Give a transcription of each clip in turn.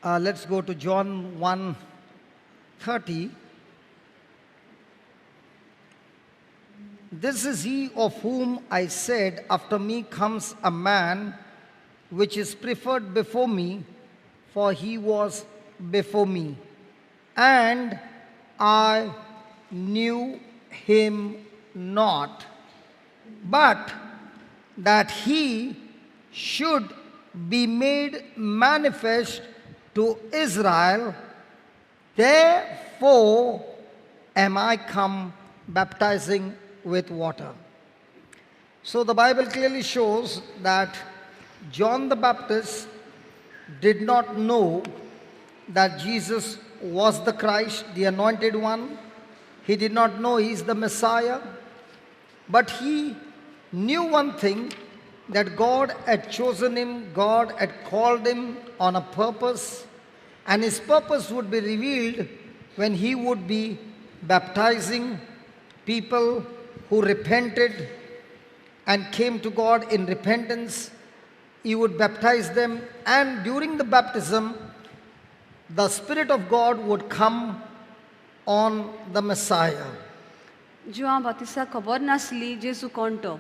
Let's go to John 1:30. This is he of whom I said, after me comes a man which is preferred before me, for he was before me. And I knew him not, but that he should be made manifest to Israel, therefore am I come baptizing with water. So the Bible clearly shows that John the Baptist did not know that Jesus was the Christ, the anointed one. He did not know he is the Messiah. But he knew one thing, that God had chosen him, God had called him on a purpose, and his purpose would be revealed when he would be baptizing people who repented and came to God in repentance. He would baptize them, and during the baptism, the Spirit of God would come on the Messiah. जुआं बातिस्ताक खबर नासली जेजू कोण तो,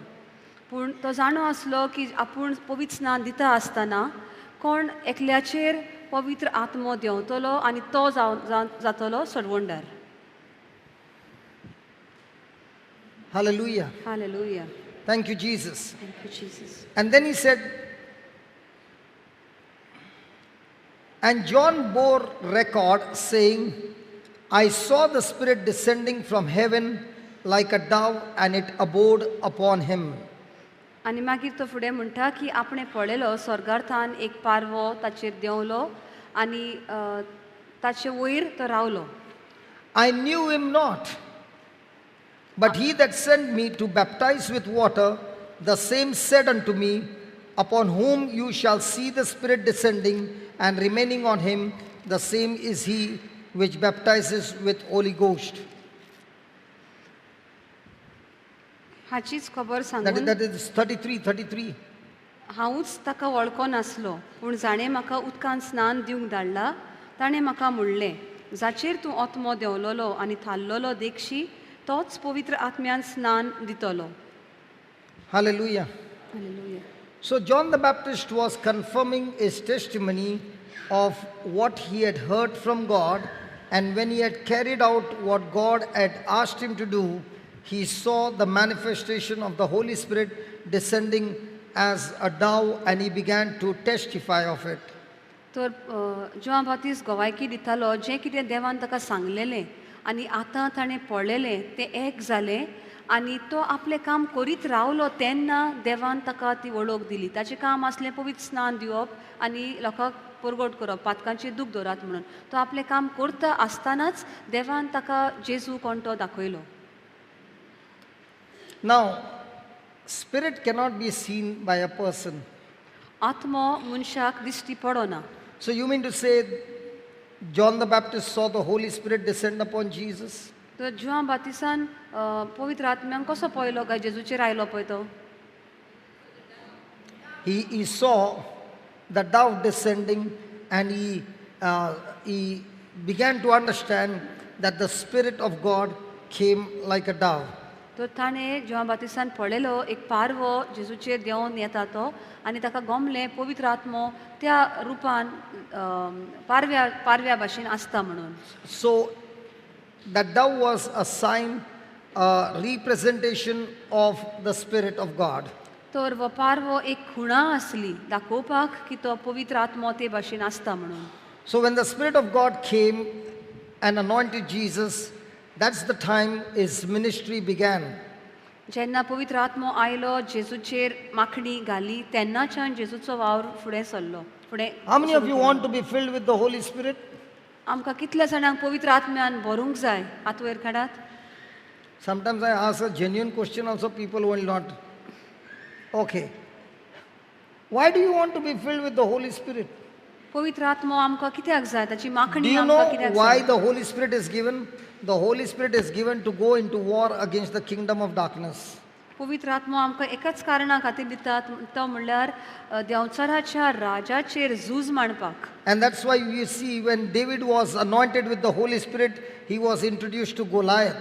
पूण तो जाणो आसलो की आपूण पवित्र स्नान दिता आसतना कोण एकल्याचेर पवित्र आत्मो देंवतलो आनी तो जातलो सोडवणदार. Hallelujah. Hallelujah. Thank you, Jesus. Thank you, Jesus. And then he said, and John bore record, saying, I saw the Spirit descending from heaven like a dove, and it abode upon him. आनी मागीर तो फुडें म्हणटा की आपणें पळयलो स्वर्गार्थान एक पारवो ताचेर देंवलो आनी ताचे वयर तो रावलो. I knew him not, but he that sent me to baptize with water, the same said unto me, upon whom you shall see the Spirit descending and remaining on him, the same is he which baptizes with Holy Ghost. हाचीच खबर सांगून That is 33. हांवूच ताका वळखो नासलो, पूण जाणें म्हाका उदकान स्नान दिवंक धाडला ताणें म्हाका म्हणलें, जाचेर तूं आत्मो देंवलोलो आनी थारलोलो देखशी, तोच पवित्र आत्म्यान स्नान दितलो. Hallelujah. Hallelujah. So John the Baptist was confirming his testimony of what he had heard from God, and when he had carried out what God had asked him to do, he saw the manifestation of the Holy Spirit descending as a dove, and he began to testify of it. तर जुआं बाप्तीस्त गवायकी दितालो जें कितें देवान ताका सांगलेलें आनी आतां ताणें पळयलें तें एक जालें आनी तो आपलें काम करीत रावलो तेन्ना देवान ताका ती वळख दिली. ताचें काम आसलें पवित्र स्नान दिवप आनी लोकांक परगट करप, पातकांचेर दूख दवरात म्हणून. तो आपलें काम करता आसतनाच देवान ताका जेजू कोण तो दाखयलो. Now, spirit cannot be seen by a person. आत्मो मनशाक दिश्टी पडना. So you mean to say John the Baptist saw the Holy Spirit descend upon Jesus? तर जुआं बाप्तिस्तान पवित्र आत्म्याक कसो पळयलो काय जेजूचेर आयलो पळय तो? He saw the dove descending, and he began to understand that the Spirit of God came like a dove. तर ताणें जुआं बाप्तिस्तान पळयलो एक पारवो जेजूचेर देंवन येता तो आनी ताका गमलें पवित्र आत्मो त्या रुपान पारव्या भाशेन आसता म्हणून. So that dove was a sign, a representation of the Spirit of God. तर हो पारवो एक खुणा आसली दाखोवपाक की तो पवित्र आत्मो ते भाशेन आसता म्हणून. So when the Spirit of God came and anointed Jesus, that's the time his ministry began. जेन्ना पवित्र आत्मो आयलो जेजूचेर माखणी घाली तेन्नाच्यान जेजूचो वावर फुडें सरलो. फुडें How many of you want to be filled with the Holy Spirit? आमकां कितल्या जाणांक पवित्र आत्म्यान भरूंक जाय? हात वयर काडात. Sometimes I ask a genuine question also, people will not. Okay. Why do you want to be filled with the Holy Spirit? पवित्र आत्मो आमकां कित्याक जाय? ताची माखणी Do you आमकां know कित्याक why जाय? the Holy Spirit is given? The Holy Spirit is given to go into war against the kingdom of darkness. पवित्र आत्मो आमकां एकाच कारणा खातीर दितात, तो म्हणल्यार देंवचाराच्या राजाचेर झूज मांडपाक. And that's why you see when David was anointed with the Holy Spirit, he was introduced to Goliath.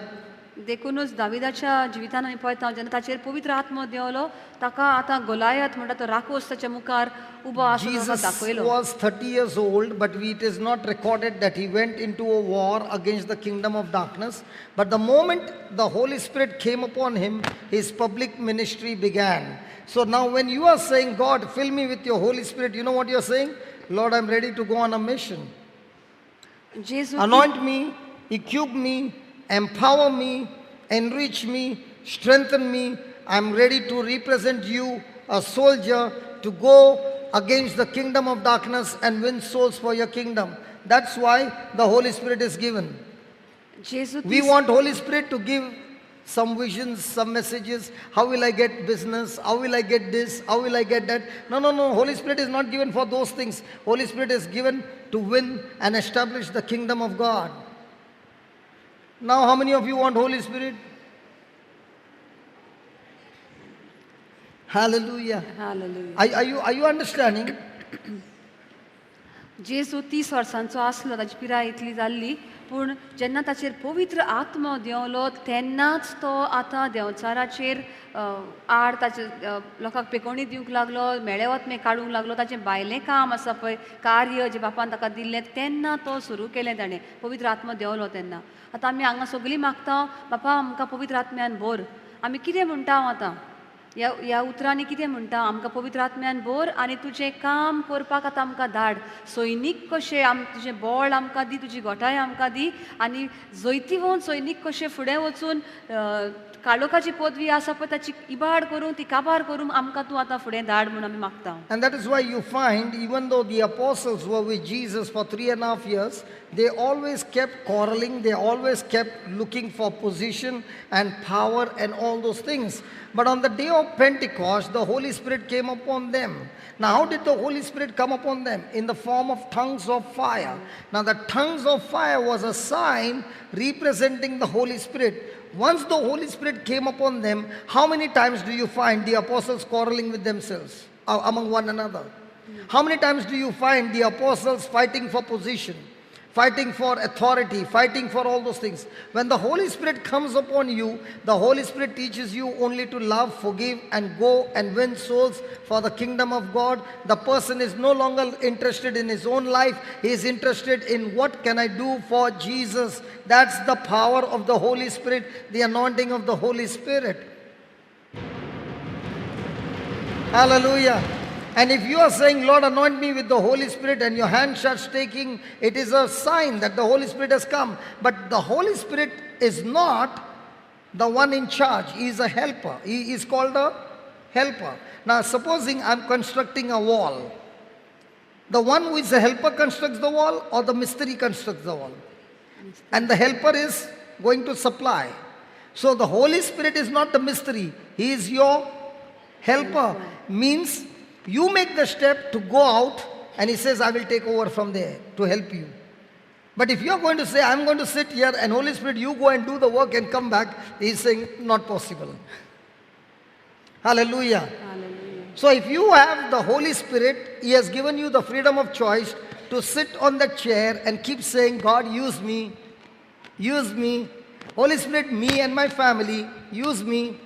देखूनच दाविदाच्या जिवितान आमी पळयता, जेन्ना ताचेर पवित्र आत्मो देंवलो, ताका आतां गोलायत म्हणटा तो राकोस ताच्या मुखार उबो आसून ताका Jesus दाखयलो. Was 30 years old, but it is not recorded that he went into a war against the kingdom of darkness. But the moment the Holy Spirit came upon him, his public ministry began. So now when you are saying, God, fill me with your Holy Spirit, you know what you are saying? Lord, I'm ready to go on a mission. जेजू Anoint me, equip me, empower me, enrich me, strengthen me. I'm ready to represent you, a soldier, to go against the kingdom of darkness and win souls for your kingdom. That's why the Holy Spirit is given. जेजू We want Holy Spirit to give some visions, some messages. How will I get business? How will I get this? How will I get that? No, no, no. Holy Spirit is not given for those things. Holy Spirit is given to win and establish the kingdom of God. Now, how many of you want Holy Spirit? Hallelujah. Hallelujah. Are you understanding? जेजू 30 वर्सांचो आसलो, ताची पिराय इतली जाल्ली, पूण जेन्ना ताचेर पवित्र आत्मो देंवलो तेन्नाच तो आतां देंवचाराचेर आड ताचे लोकांक पेकोवणी दिवंक लागलो, मेळे वतमे काडूंक लागलो. ताचें भायलें काम आसा पळय, कार्य जें बापान ताका दिल्लें, तेन्ना तो सुरू केलें ताणें, पवित्र आत्मो देंवलो तेन्ना. आतां आमी हांगा सगळीं मागता, बापा आमकां पवित्र आत्म्यान भर. आमी कितें म्हणटा आतां ह्या ह्या उतरांनी? कितें म्हणटा? आमकां पवित्र आत्म्यान भर आनी तुजें काम करपाक आतां आमकां धाड, सैनीक कशें आम तुजें बळ आमकां दी, तुजी घटाय आमकां दी आनी जैतिवंत सैनीक कशें फुडें वचून काळोखाची पदवी आसा पळय ताची इबाड करूंक, ती काबार करूंक आमकां तूं आतां फुडें धाड म्हूण आमी मागता. And that is why you find, even though the apostles were with Jesus for 3.5 years, they always kept quarreling, they always kept looking for position and power and all those things. But on the day of Pentecost, the Holy Spirit came upon them. Now, how did the Holy Spirit come upon them? In the form of tongues of fire. Now, the tongues of fire was a sign representing the Holy Spirit. Once the Holy Spirit came upon them, how many times do you find the apostles quarreling with themselves, among one another? How many times do you find the apostles fighting for position, fighting for authority, fighting for all those things? When the Holy Spirit comes upon you, the Holy Spirit teaches you only to love, forgive, and go and win souls for the kingdom of God. The person is no longer interested in his own life. He is interested in what can I do for Jesus. That's the power of the Holy Spirit, the anointing of the Holy Spirit. Hallelujah. And if you are saying, Lord, anoint me with the Holy Spirit, and your hand starts shaking, it is a sign that the Holy Spirit has come. But the Holy Spirit is not the one in charge. He is a helper. He is called a helper. Now, supposing I'm constructing a wall. The one who is a helper constructs the wall, or the mistri constructs the wall? And the helper is going to supply. So the Holy Spirit is not the mistri. He is your helper. Means you make the step to go out, and he says, I will take over from there to help you. But if you are going to say, I'm going to sit here and Holy Spirit, you go and do the work and come back, he is saying, not possible. Hallelujah. Hallelujah. So if you have the Holy Spirit, he has given you the freedom of choice to sit on the chair and keep saying, God, use me, use me. Holy Spirit, me and my family, use me.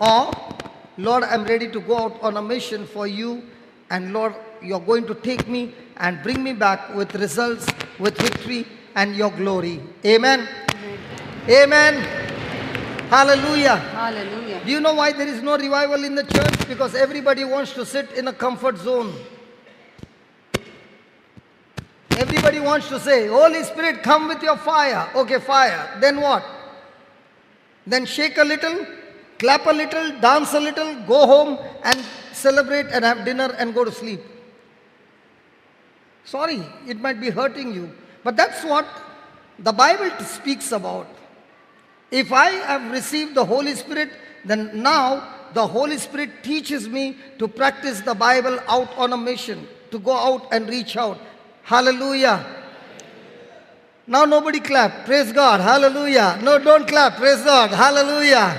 Or, Lord, I'm ready to go out on a mission for you, and Lord, you're going to take me and bring me back with results, with victory and your glory. Amen. Amen. Hallelujah. Hallelujah. Do you know why there is no revival in the church? Because everybody wants to sit in a comfort zone. Everybody wants to say, Holy Spirit, come with your fire. Okay, fire. Then what? Then shake a little, clap a little, dance a little, go home and celebrate and have dinner and go to sleep. Sorry, it might be hurting you, but that's what the Bible speaks about. If I have received the Holy Spirit, then now the Holy Spirit teaches me to practice the Bible out on a mission, to go out and reach out. Hallelujah. Now nobody clap. Praise God. Hallelujah. No, don't clap. Praise God. Hallelujah.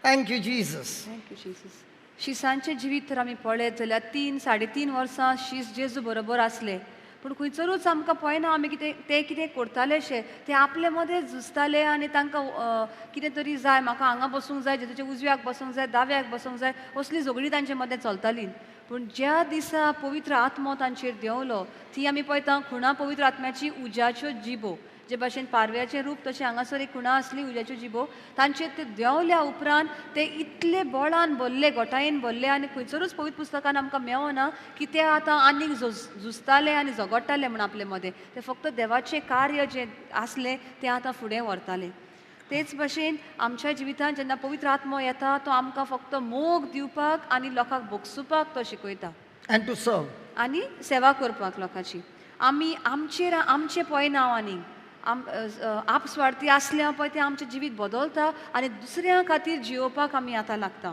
Thank you, Jesus. Thank you Jesus. शिसांचें जिवीत तर आमी पळयत जाल्यार 3-3.5 वर्सां शीस जेजू बरोबर आसले, पूण खंयसरूच आमकां पळयना आमी कितें ते कितें करतालेशे. ते आपले मदें झुजताले आनी तांकां कितें तरी जाय, म्हाका हांगा बसूंक जाय, जेजूच्या उजव्याक बसूंक जाय, दाव्याक बसूंक जाय, असली झगडीं तांचे मदें चलतालीं. पूण ज्या दिसा पवित्र आत्मो तांचेर देंवलो ती आमी पळयता खुणा पवित्र आत्म्याची उज्याच्यो जिबो, जे भाशेन पारव्याचें रूप तशें हांगासर एक खुणा आसली उज्याच्यो जिबो, तांचेर ते देंवल्या उपरांत ते इतले बळान भरले, गोटायेन भरले आनी खंयसरूच पवित्र पुस्तकान आमकां मेवना की ते आतां आनीक झुजताले आनी झगडटाले म्हूण आपले मदें. ते फक्त देवाचें कार्य जें आसलें तें आतां फुडें व्हरताले. तेच भाशेन आमच्या जिवितांत जेन्ना पवित्र आत्मो येता तो आमकां फक्त मोग दिवपाक आनी लोकांक भोगसुपाक तो शिकयता. And to serve. आनी सेवा करपाक लोकांची. आमी आमचेर आमचें पळयना आनी आपस्वार्थी आसल्या पळय तें आमचें जिवीत बदलता आनी दुसऱ्यां खातीर जियोवपाक आमी आतां लागता.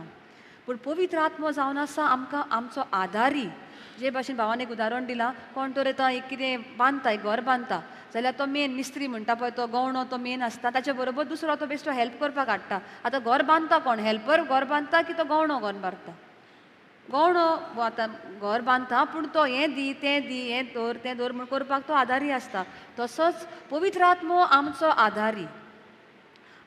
पूण पवित्र आत्मो जावन आसा आमकां आमचो आदारी. जे भाशेन भावान एक उदाहरण दिलां, कोण तर येता एक कितें बांदता, एक घर बांदता जाल्यार तो मेन मिस्त्री म्हणटा पळय, तो गवणो तो मेन आसता, ताच्या बरोबर दुसरो तो बेश्टो हेल्प करपाक हाडटा. आतां घर बांदता कोण, हेल्पर घर बांदता की तो गवणो घर बांदता? गवणो आतां घर बांदता, पूण तो हें दी तें दी, हें दवर तें दवर म्हूण करपाक तो आदारी आसता. तसोच पवित्र आत्मो आमचो आदारी.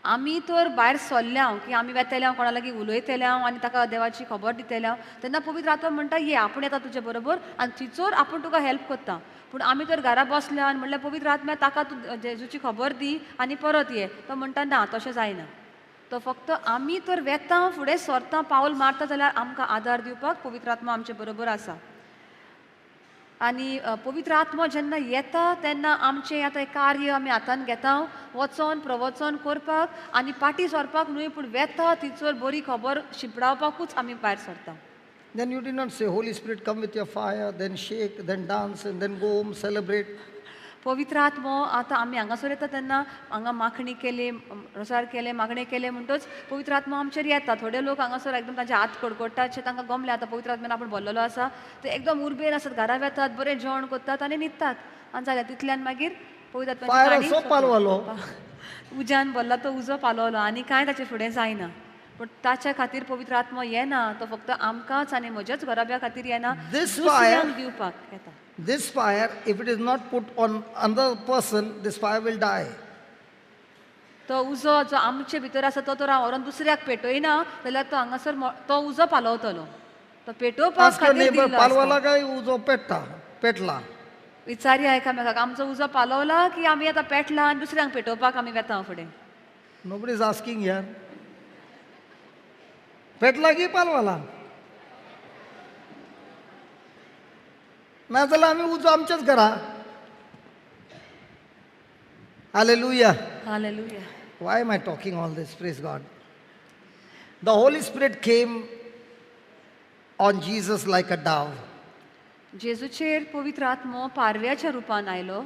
आमी तर भायर सरल्या की आमी वेतले कोणा लागीं उलयतले आनी ताका देवाची खबर दितले तेन्ना पवित्र आत्मो म्हणटा ये आपूण येता तुजे बरोबर आनी थंयसर आपूण तुका हेल्प करता. पूण आमी तर घरा बसल्या आनी म्हणल्यार पवित्र आत्म्या ताका तूं जेजूची खबर दी आनी परत ये, तो म्हणटा ना तशें जायना. तो फक्त आमी तर वेता फुडें सरता पावल मारता जाल्यार आमकां आदार दिवपाक पवित्र आत्मो आमचे बरोबर आसा. आनी पवित्र आत्मो जेन्ना येता तेन्ना आमचें आतां कार्य आमी हातान घेता, वचोन प्रवचन करपाक आनी पाटी सरपाक न्हय, पूण वेता थंयसर बरी खबर शिंपडावपाकूच आमी भायर सरता. Then you did not say, Holy Spirit, come with your fire, then shake, then dance, and then go home, celebrate. पवित्र आत्मो आतां आमी हांगासर येता तेन्ना हांगा माखणी केली, रोसार केले, मागणें केलें म्हणटच पवित्र आत्मो आमचेर येता. थोडे लोक हांगासर एकदम तांचे हात कडकडटात, तांकां गमले आतां पवित्र आत्म्यान आपूण भरलेलो आसा, ते एकदम उर्बेन आसतात, घरा वेतात, बरें जेवण करतात आनी न्हिदतात आनी जालें. तितल्यान मागीर पवित्र आत्म्याची उज्यान भरला तो उजो पालवलो आनी कांय ताचे फुडें जायना. पूण ताच्या खातीर पवित्र आत्मो येना, तो फक्त आमकांच आनी म्हज्याच घराब्या खातीर येना, दुसऱ्यांक दिवपाक येता. This fire, if it is not put on another person, this fire will die. तो उजो जो आमचे भितर आसा तो तर व्हरून दुसऱ्याक पेटयना जाल्यार तो हांगासर तो उजो पालवतलो. तो पेटोवपाक खातीर दिल्लो. पालवला काय उजो पेट्टा पेटला? विचारया एकामेकाक, आमचो उजो पालवला की आमी आतां पेटला आनी दुसऱ्यांक पेटोवपाक आमी वेता फुडें? Nobody is asking here. पेटला की पालवला? नाजाल्यार आमी उजो आमच्याच घरा. Hallelujah. Hallelujah. Why am I talking all this? Praise God. The Holy Spirit came on Jesus like a dove. जेजूचेर पवित्र आत्मो पारव्याच्या रूपान आयलो.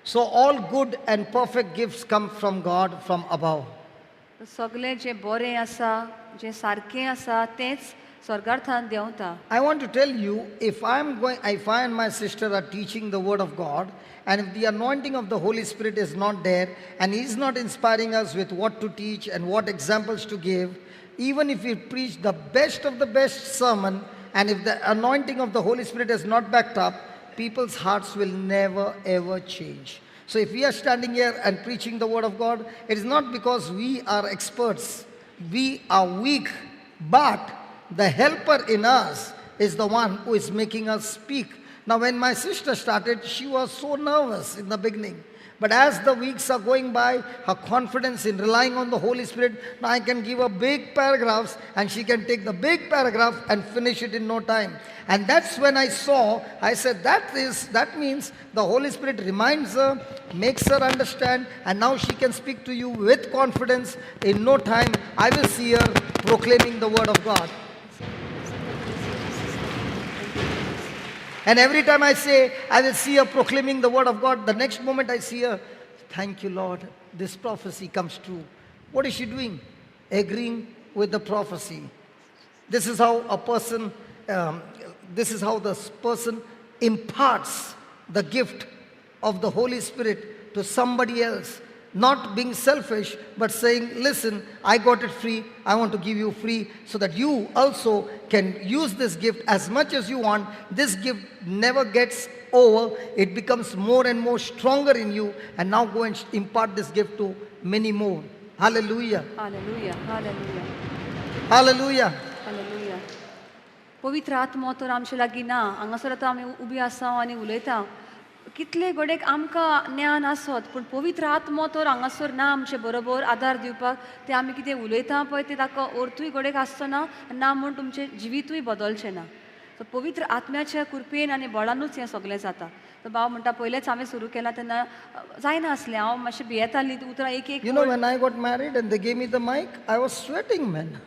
So all good and perfect gifts come from God from above. सगळे जे बरें आसा, जे सारकें आसा तेंच स्वर्गार्थान देंवता. I want to tell you, if I and my sister are teaching the word of God, and if the anointing of the Holy Spirit is not there, and He is not inspiring us with what to teach and what examples to give, even if we preach the best of the best sermon, and if the anointing of the Holy Spirit is not backed up, people's hearts will never ever change. So if we are standing here and preaching the word of God, it is not because we are experts. We are weak, but the helper in us is the one who is making us speak. Now when my sister started, she was so nervous in the beginning. But as the weeks are going by, her confidence in relying on the Holy Spirit, now I can give her big paragraphs and she can take the big paragraph and finish it in no time. And that's when I saw, I said, that means the Holy Spirit reminds her, makes her understand, and now she can speak to you with confidence. In no time, I will see her proclaiming the word of God. And every time I say, I will see her proclaiming the word of God, the next moment I see her, thank you, Lord, this prophecy comes true. What is she doing? Agreeing with the prophecy. This is how a person, this is how this person imparts the gift of the Holy Spirit to somebody else. not being selfish, but saying, listen, I got it free, I want to give you free, so that you also can use this gift as much as you want. This gift never gets over, it becomes more and more stronger in you, and now go and impart this gift to many more. Hallelujah. Hallelujah, hallelujah. Hallelujah. Hallelujah. पवित्र आत्मो तर आमचे लागीं ना, हांगासर आतां आमी उबी आसा आनी उलयता, कितले घडयेक आमकां ज्ञान आसत पूण पवित्र आत्मो तर हांगासर ना आमचे बरोबर आदार दिवपाक, ते आमी कितें उलयता पळय ते ताका अर्थूय घडयेक आसचो ना, ना म्हूण तुमचें जिवितूय बदलचें ना. सो पवित्र आत्म्याच्या कृपेन आनी बळानूच हें सगळें जाता. सो बाबा म्हणटा पयलेंच हांवें सुरू केलां तेन्ना जायनासलें, हांव मातशें भियेतालीं उतरां एक एक. You know, when I got married and they gave me the mic, I was sweating, man.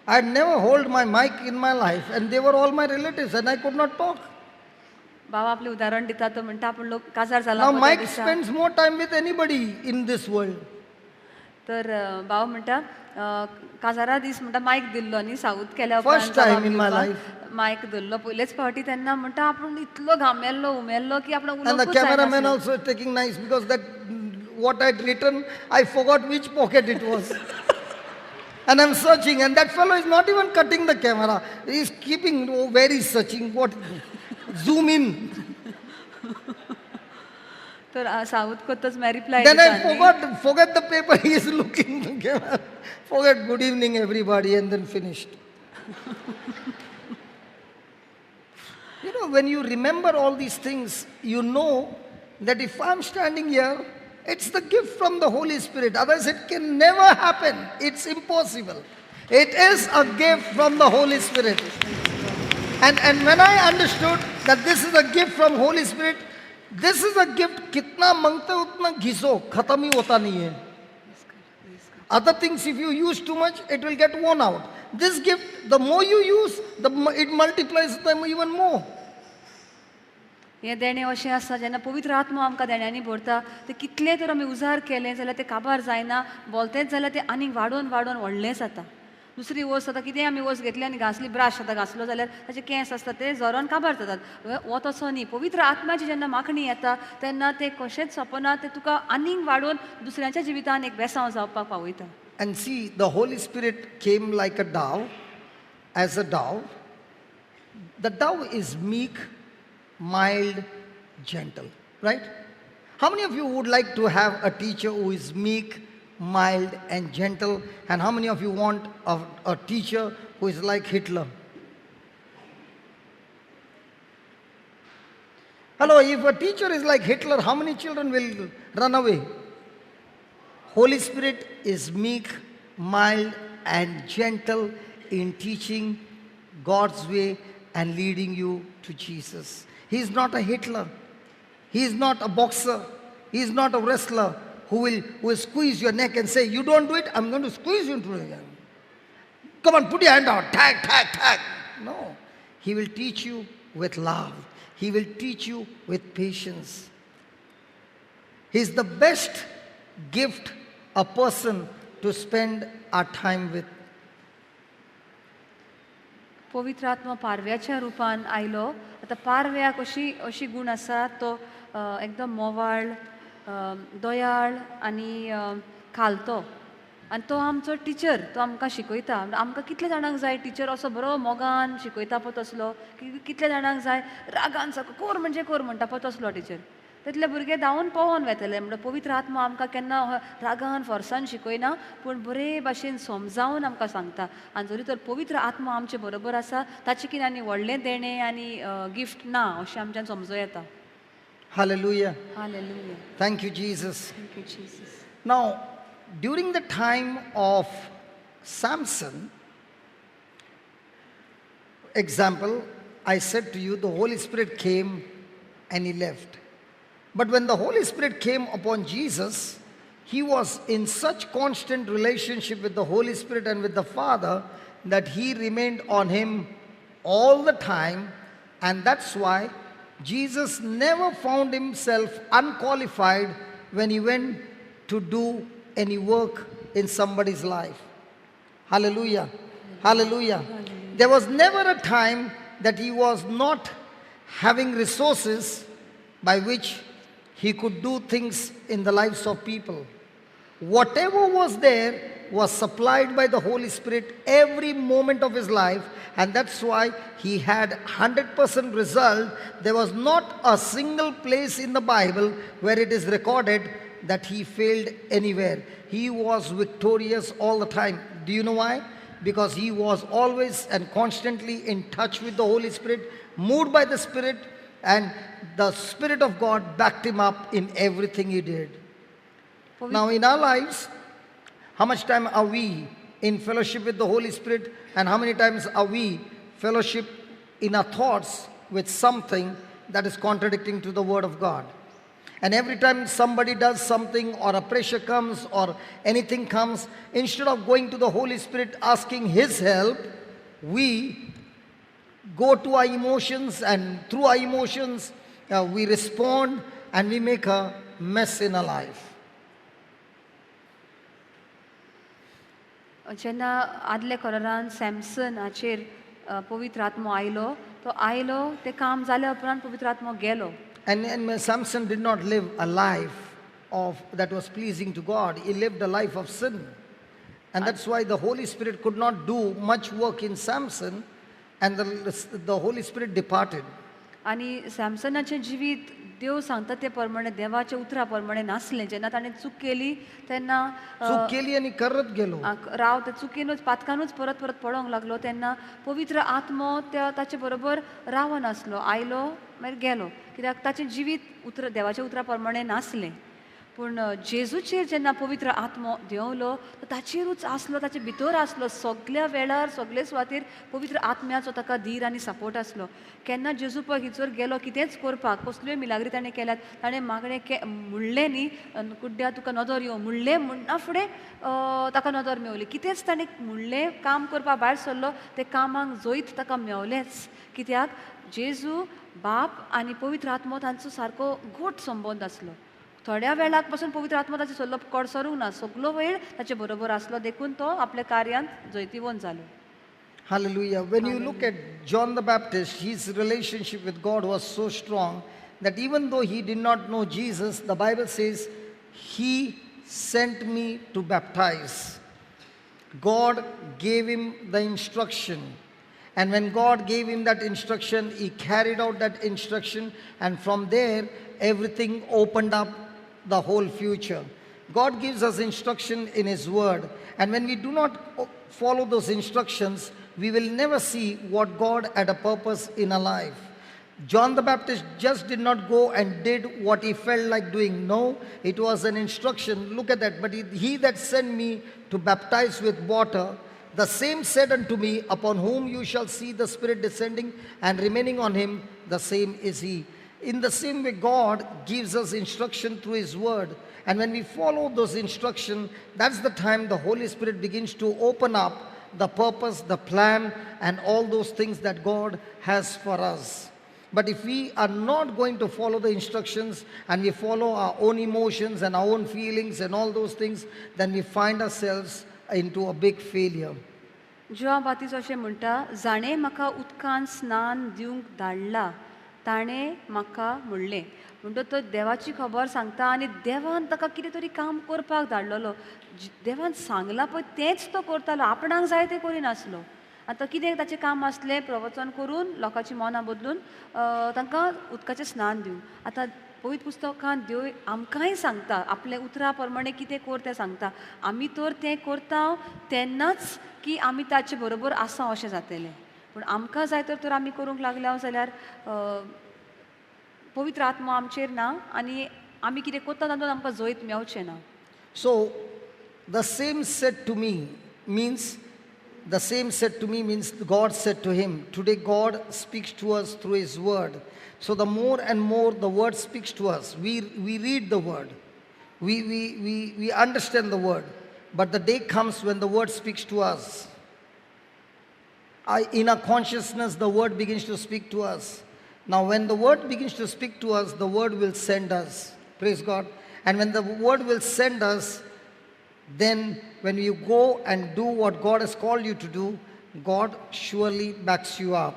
I had never hold my mic in my life, and they were all my relatives, and I could not talk. बाबा आपलें उदाहरण दिता, तो म्हणटा आपूण लोक काजार जाला. Now Mike spends more time with anybody in this world. तर बाबा म्हणटा काजारा दीस म्हणटा मायक दिल्लो न्ही साऊद केल्या First time in my life. मायक धरलो पयलेच फावटी, तेन्ना म्हणटा आपूण इतलो घामेल्लो उमेल्लो की आपण And the cameraman also taking nice, because that what I had written, I forgot which pocket it was. And I'm searching, and that fellow is not even cutting the camera. He's keeping, oh, where he's searching, what, zoom in. तर साऊद करतच मागीर reply. Then I forget the paper, he is looking the camera. Forget good evening everybody, and then finished. You know, when you remember all these things, you know that if I'm standing here, it's the gift from the Holy Spirit. Otherwise, it can never happen. It's impossible. It is a gift from the Holy Spirit. And when I understood that this is a gift from Holy Spirit, this is a gift, kitna mangte utna ghiso, khatam hi hota nahi hai. Other things, if you use too much, it will get worn out. This gift, the more you use, it multiplies them even more. हें देणें अशें आसा जेन्ना पवित्र आत्मो आमकां देण्यांनी भरता, ते कितले तर आमी उजार केलें जाल्यार तें काबार जायना, बोलतेंच जाल्यार तें आनीक वाडोवन वाडोवन व्हडलें जाता. दुसरी वस्त आतां कितेंय आमी वस्त घेतली आनी घासली, ब्रश आतां घासलो जाल्यार ताचे केंस आसता ते झरोन काबार जातात. हो तसो न्ही, पवित्र आत्म्याची जेन्ना मागणी येता तेन्ना तें कशेंच सोंपना, तें तुका आनीक वाडोवन दुसऱ्यांच्या जिवितान एक बेसांव जावपाक पावयता. And see, the Holy Spirit came like a dove, as a dove. The dove is meek, mild, gentle, right? How many of you would like to have a teacher who is meek, mild and gentle? And how many of you want a teacher who is like Hitler? Hello, if a teacher is like Hitler, how many children will run away? Holy Spirit is meek, mild and gentle in teaching God's way and leading you to Jesus. He is not a Hitler. He is not a boxer. He is not a wrestler who will squeeze your neck and say, you don't do it, I'm going to squeeze you into it. Come on, put your hand out. Tag, tag, tag. No. He will teach you with love. He will teach you with patience. He is the best gift a person to spend our time with. पवित्र आत्मा पारव्याच्या रुपान आयलो. आतां पारव्याक अशी अशी गूण आसा, तो एकदम मोवाळ, दयाळ आनी खालतो, आनी तो आमचो टिचर, तो आमकां शिकयता. आमकां कितले जाणांक जाय टिचर असो बरो मोगान शिकयता पळय तसलो, कितले जाणांक जाय रागान सारको कोर म्हणजे कोर म्हणटा पळय तसलो टिचर. तितले भुरगे धांवून पळोवन वेतले. म्हणटा पवित्र आत्मा आमकां केन्ना रागान फोर्सान शिकयना, पूण बरे भाशेन समजावन आमकां सांगता. आनी जरी तर पवित्र आत्मा आमचे बरोबर आसा, ताचें कितें आनी व्हडलें देणें आनी गिफ्ट ना अशें आमच्यान समजूं येता. Hallelujah. Hallelujah. Thank you, Jesus. Thank you, Jesus. Now, during the time of Samson, example, I said to you, the Holy Spirit came and he left. But when the Holy Spirit came upon Jesus, he was in such constant relationship with the Holy Spirit and with the Father that he remained on him all the time. And that's why Jesus never found himself unqualified when he went to do any work in somebody's life. Hallelujah. Hallelujah. Hallelujah. There was never a time that he was not having resources by which He could do things in the lives of people. Whatever was there was supplied by the Holy Spirit every moment of his life, and that's why he had 100% result. There was not a single place in the Bible where it is recorded that he failed anywhere. He was victorious all the time. Do you know why? Because he was always and constantly in touch with the Holy Spirit, moved by the Spirit, and the Spirit of God backed him up in everything he did. Now in our lives, how much time are we in fellowship with the Holy Spirit, and how many times are we fellowship in our thoughts with something that is contradicting to the Word of God? And every time somebody does something or a pressure comes or anything comes, instead of going to the Holy Spirit asking His help, we go to our emotions, and through our emotions we respond and we make a mess in our life. जेन्ना आदल्या करारान Samson हाचेर पवित्र आत्मो आयलो, तो आयलो तें काम जाल्या उपरांत पवित्र आत्मो गेलो. And Samson did not live a life of that was pleasing to God. He lived a life of sin. And that's why the Holy Spirit could not do much work in Samson, and the Holy Spirit departed. आनी सॅमसनाचें जिवीत देव सांगता ते प्रमाणे, देवाच्या उतरा प्रमाणे नासलें. जेन्ना ताणें चूक केली तेन्ना चूक केली आनी करत गेलो, राव ते चुकीनूच पातकानूच परत परत पडोंक लागलो. तेन्ना पवित्र आत्मो त्या ताचे बरोबर रावनासलो, आयलो मागीर गेलो, कित्याक ताचें जिवीत उतर देवाच्या उतरा प्रमाणे नासलें. पूण जेजूचेर जेन्ना पवित्र आत्मो देंवलो तो ताचेरूच आसलो, ताचे भितर आसलो सगल्या वेळार, सगळे सुवातेर पवित्र आत्म्याचो ताका धीर आनी सपोर्ट आसलो. केन्ना जेजू पळय हिचोर गेलो कितेंच करपाक, कसल्योय मिलाग्री ताणें केल्यात, ताणें मागणें म्हणलें न्ही, कुड्ड्या तुका नदर येवं म्हणलें, म्हणना फुडें ताका नदर मेवली. कितेंच ताणें म्हणलें, काम करपाक भायर सरलो, तें कामाक जैत ताका मेवलेंच. कित्याक जेजू बाप आनी पवित्र आत्मो तांचो सारको घट संबंद आसलो. थोड्या वेळाक पासून पवित्र आत्मो ताचें सल्लो कडसरूंक ना, सगलो वेळ ताचे बरोबर आसलो, देखून तो आपल्या कार्यांत जैतिवंत जालो. Hallelujah. When you look at John the Baptist, his relationship with God was so strong that even though he did not know Jesus, the Bible says, he sent me to baptize. God gave him the instruction. And when God gave him that instruction, he carried out that instruction, and from there, everything opened up the whole future. God gives us instruction in His Word, and when we do not follow those instructions, we will never see what God had a purpose in our life. John the Baptist just did not go and did what he felt like doing. No, it was an instruction. Look at that. But he that sent me to baptize with water, the same said unto me, upon whom you shall see the Spirit descending and remaining on him, the same is he. In the same way, God gives us instruction through His Word. And when we follow those instructions, that's the time the Holy Spirit begins to open up the purpose, the plan, and all those things that God has for us. But if we are not going to follow the instructions and we follow our own emotions and our own feelings and all those things, then we find ourselves into a big failure. Joao Baptist अशें म्हणटा, जाणें म्हाका उदकान स्नान दिवंक धाडला ताणें म्हाका म्हणलें. म्हणटो तो देवाची खबर सांगता आनी देवान ताका कितें तरी काम करपाक धाडलेलो. देवान सांगलां पळय तेंच तो करतालो, आपणाक जाय तें करिनासलो. आतां कितें ताचें काम आसलें, प्रवचन करून लोकांची मनां बदलून तांकां उदकाचें स्नान दिवं. आतां पवित्र पुस्तकांत देव आमकांय सांगता, आपल्या उतरा प्रमाणे कितें कर तें सांगता. आमी तर तें करता तेन्नाच की आमी ताचे बरोबर आसा अशें जातलें. पूण आमकां जाय तर आमी करूंक लागल्या जाल्यार पवित्र आत्मो आमचेर ना आनी आमी कितें करता तातूंत आमकां जैत मेवचें ना. So the same said to me means, the same said to me means God said to him. Today God speaks to us through His Word. So the more and more the Word speaks to us, we read the Word, we understand the Word. But the day comes when the Word speaks to us. In our consciousness, the Word begins to speak to us. Now when the Word begins to speak to us, the Word will send us. Praise God. And when the Word will send us, then when you go and do what God has called you to do, God surely backs you up.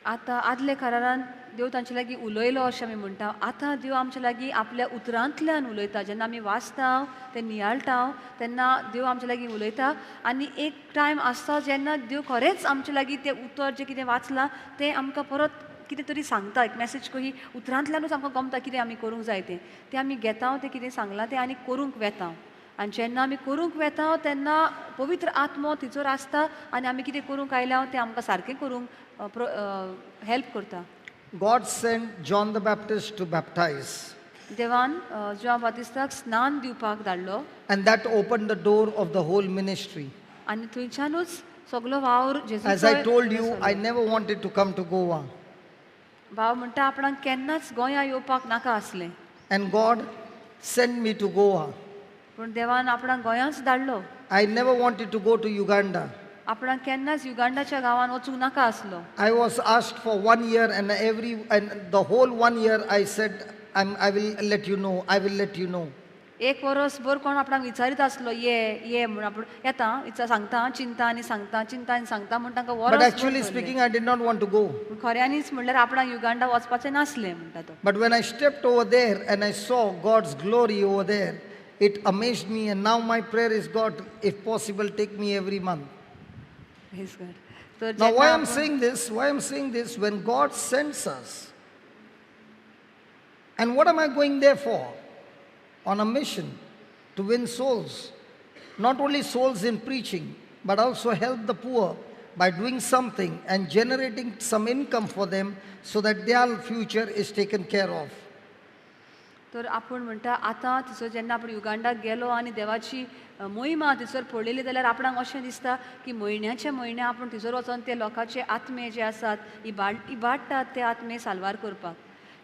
आतां आदले करारान देव तांचे लागीं उलयलो अशें आमी म्हणटा. आतां देव आमचे लागीं आपल्या उतरांतल्यान उलयता. जेन्ना आमी वाचता तें नियाळटा तेन्ना देव आमचे लागीं उलयता. आनी एक टायम आसता जेन्ना देव खरेंच आमचे लागीं तें उतर जें कितें वाचलां तें आमकां परत कितें तरी सांगता. एक मॅसेज कही उतरांतल्यानूच आमकां गमता कितें आमी करूंक जाय तें तें आमी घेता तें कितें सांगलां तें आनी करूंक वेता. आनी जेन्ना आमी करूंक वेता तेन्ना पवित्र आत्मो थंयसर आसता आनी आमी कितें करूंक आयल्या तें आमकां सारकें करूंक हेल्प करता. God sent John the Baptist to baptize. देवान जुआंव बातिस्ताक स्नान दिवपाक धाडलो. And that opened the door of the whole ministry. आनी थंयच्यानूच सगलो वावर जेजूचो. As I told you, I never wanted to come to Goa. भाव म्हणटा आपणाक केन्नाच गोंया येवपाक नाका आसलें. And God sent me to Goa. पूण देवान आपणाक गोंयांच धाडलो. I never wanted to go to Uganda. आपणाक केन्नाच युगांडाच्या गांवान वचूंक नाका आसलो. I was asked for 1 year and the whole 1 year I said, I will let you know, I will let you know. एक वरस भर कोण आपणाक विचारीत आसलो ये ये म्हूण आपूण येता विचार सांगता चिंता आनी सांगता चिंता आनी सांगता म्हूण तांकां But वरस actually speaking, I did not want to go. खऱ्यांनीच म्हणल्यार आपणाक युगांडा वचपाचें नासलें म्हणटा तो. But when I stepped over there and I saw God's glory over there, it amazed me, and now my prayer is, God, if possible, take me every month. Praise God. तर Now, why जेन्ना I'm saying this? Why I'm saying this? When God sends us, and what am I going there for? On a mission to win souls. Not only souls in preaching, but also help the poor by doing something and generating some income for them so that their future is taken care of. तर आपूण म्हणटा आतां थंयसर जेन्ना आपूण युगांडाक गेलो आनी देवाची मोहिमा थंयसर पळयली जाल्यार आपणाक अशें दिसता की म्हयन्याचे म्हयने आपूण थंयसर वचोन ते लोकांचे आत्मे जे आसात इबाडटात ते आत्मे साल्वार करपाक.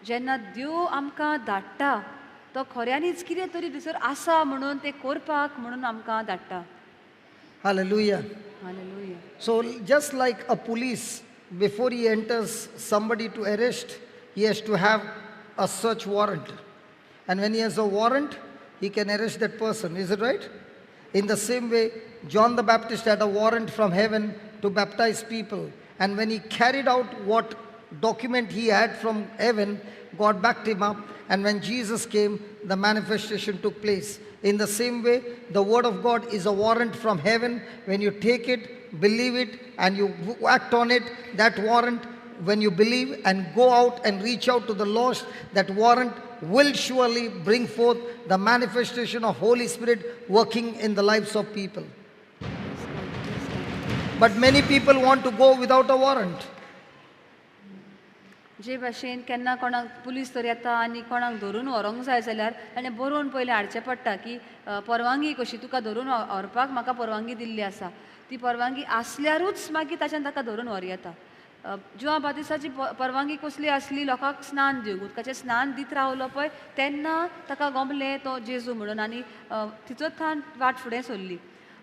जेन्ना देव आमकां धाडटा तो खऱ्यांनीच कितें तरी थंयसर आसा म्हणून तें करपाक म्हणून आमकां धाडटा. Hallelujah. Hallelujah. So just like a police, before he enters somebody to arrest, he has to have a search warrant. And when he has a warrant, he can arrest that person. Is it right? In the same way, John the Baptist had a warrant from heaven to baptize people. And when he carried out what document he had from heaven, God backed him up. And when Jesus came, the manifestation took place. In the same way, the word of God is a warrant from heaven. When you take it, believe it, and you act on it, that warrant, when you believe and go out and reach out to the lost, that warrant will surely bring forth the manifestation of Holy Spirit working in the lives of people. But many people want to go without a warrant. जे भाशेन केन्ना कोणाक police तर येता आनी कोणाक धरून व्हरूंक जाय जाल्यार ताणें बरोवन पयलें हाडचें पडटा की परवानगी कशी तुका धरून व्हरपाक म्हाका परवानगी दिल्ली आसा. ती परवानगी आसल्यारूच मागीर ताच्यान ताका धरून व्हरूं येता. जुआंव बातिस्ताची परवानगी कसली आसली? लोकांक स्नान दिवंक, उदकाचें स्नान दीत रावलो पळय तेन्ना ताका गमलें तो जेजू म्हणून आनी तिचोच थान वाट फुडें सरली.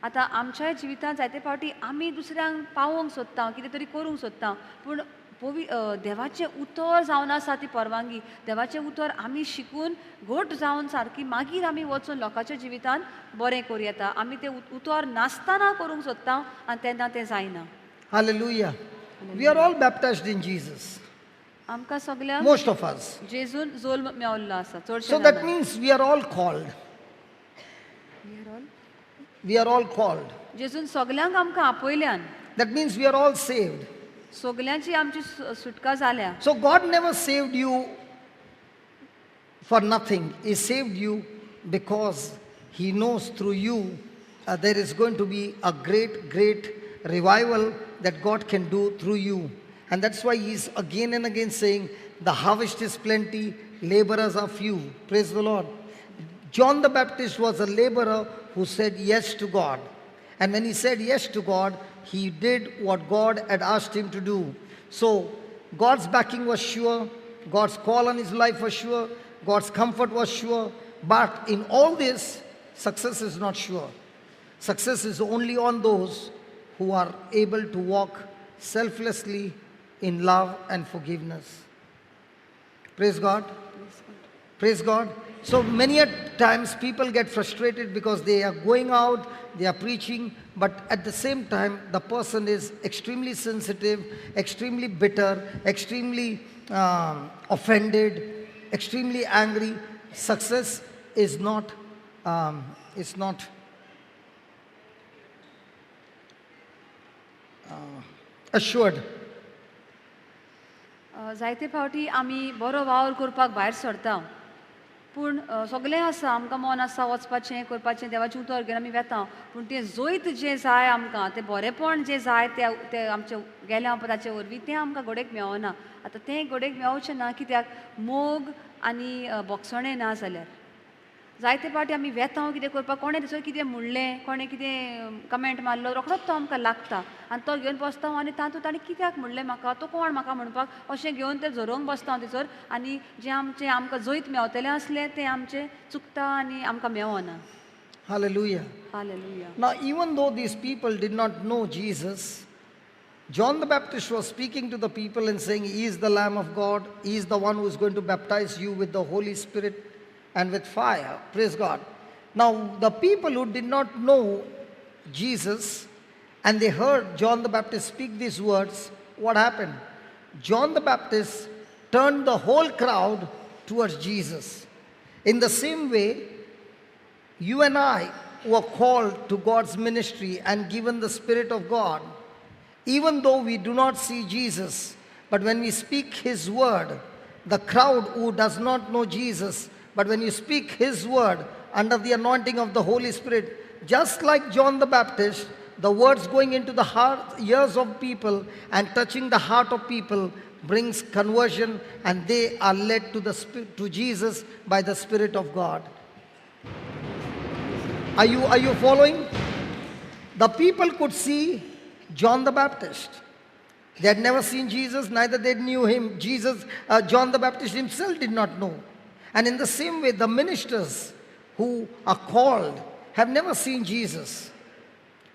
आतां आमच्याय जिवितांत जायते फावटी आमी दुसऱ्यांक पावोवंक सोदता, कितें तरी करूंक सोदता, पूण देवाचें उतर जावन आसा ती परवानगी. देवाचें उतर आमी शिकून घट जावन सारकी मागीर आमी वचून लोकांच्या जिवितांत बरें करूं येता. आमी तें उतर नासतना करूंक सोदता आनी तेन्ना तें जायना. Hallelujah. We are all baptized in Jesus. आमकां सगळ्यांक Most of us. जेजून जोल्म मेवल्लो आसा चडशे. So that means we are all called. We are all called. जेजून सगळ्यांक आमकां आपयल्यान. That means we are all saved. सगळ्यांची आमची सुटका जाल्या. So God never saved you for nothing. He saved you because He knows through you there is going to be a great, great revival that God can do through you. And that's why He's again and again saying, the harvest is plenty, laborers are few. Praise the Lord. John the Baptist was a laborer who said yes to God. And when he said yes to God, he did what God had asked him to do. So God's backing was sure, God's call on his life was sure, God's comfort was sure. But in all this, success is not sure. Success is only on those who are able to walk selflessly in love and forgiveness. Praise God. Praise God. So many a times people get frustrated because they are going out, they are preaching, but at the same time the person is extremely sensitive, extremely bitter, extremely offended, extremely angry. Success is not assured. जायते फावटी आमी बरो वावर करपाक भायर सरता पूण सगळें आसा आमकां मन आसा वचपाचें करपाचें देवाचें उतर घेवन आमी वेता पूण तें जैत जें जाय आमकां तें बरेंपण जें जाय तें तें आमचें गेल्या ताचे वरवीं तें आमकां घोडेक मेळना. आतां तें घोडेक मेळचें ना कित्याक मोग आनी बोगसणें ना जाल्यार जायते फावटी आमी वेता कितें करपाक कोणें थंयसर कितें म्हणलें कोणें कितें कमेंट मारलो रोखडोच तो आमकां लागता आनी तो घेवन बसता आनी तातूंत ताणें कित्याक म्हणलें म्हाका तो कोण म्हाका म्हणपाक अशें घेवन तें झरोवंक बसता थंयसर आनी जें आमचें आमकां जैत मेवतलें आसलें तें आमचें चुकता आनी आमकां मेवना. Hallelujah. Hallelujah. Now even though these people did not know Jesus, John the Baptist was speaking to the people and saying, He is the Lamb of God, He is the one who is going to baptize you with the Holy Spirit and with fire. Praise God. Now, the people who did not know Jesus and they heard John the Baptist speak these words, what happened? John the Baptist turned the whole crowd towards Jesus. In the same way, you and I were called to God's ministry and given the Spirit of God. Even though we do not see Jesus, but when we speak His word, the crowd who does not know Jesus, but when you speak His word under the anointing of the Holy Spirit, just like John the Baptist, the words going into the heart, ears of people and touching the heart of people brings conversion, and they are led to the to Jesus by the Spirit of God. Are you following? The people could see John the Baptist. They had never seen Jesus, neither they knew him. Jesus, John the Baptist himself did not know. And in the same way, the ministers who are called have never seen Jesus,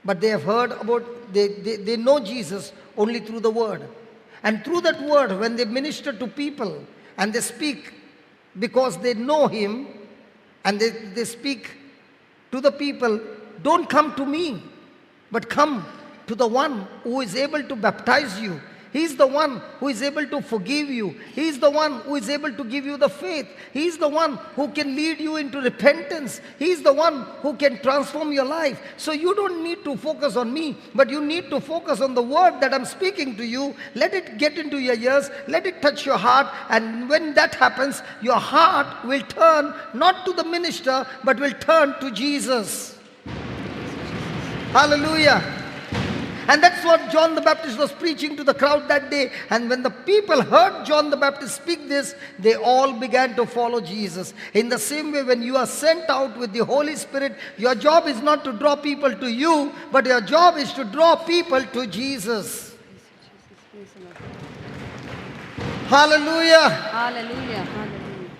but they have heard about, they know Jesus only through the word. And through that word, when they minister to people and they speak because they know him, and they speak to the people, don't come to me, but come to the one who is able to baptize you. He is the one who is able to forgive you. He is the one who is able to give you the faith. He is the one who can lead you into repentance. He is the one who can transform your life. So you don't need to focus on me, but you need to focus on the word that I'm speaking to you. Let it get into your ears. Let it touch your heart. And when that happens, your heart will turn not to the minister, but will turn to Jesus. Hallelujah. And that's what John the Baptist was preaching to the crowd that day. And when the people heard John the Baptist speak this, they all began to follow Jesus. In the same way, when you are sent out with the Holy Spirit, your job is not to draw people to you, but your job is to draw people to Jesus. Hallelujah. Hallelujah. Hallelujah.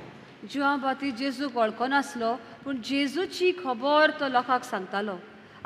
जुआं Baptist जेजूक वळखनासलो पूण जेजूची खबर तो लोकांक सांगतालो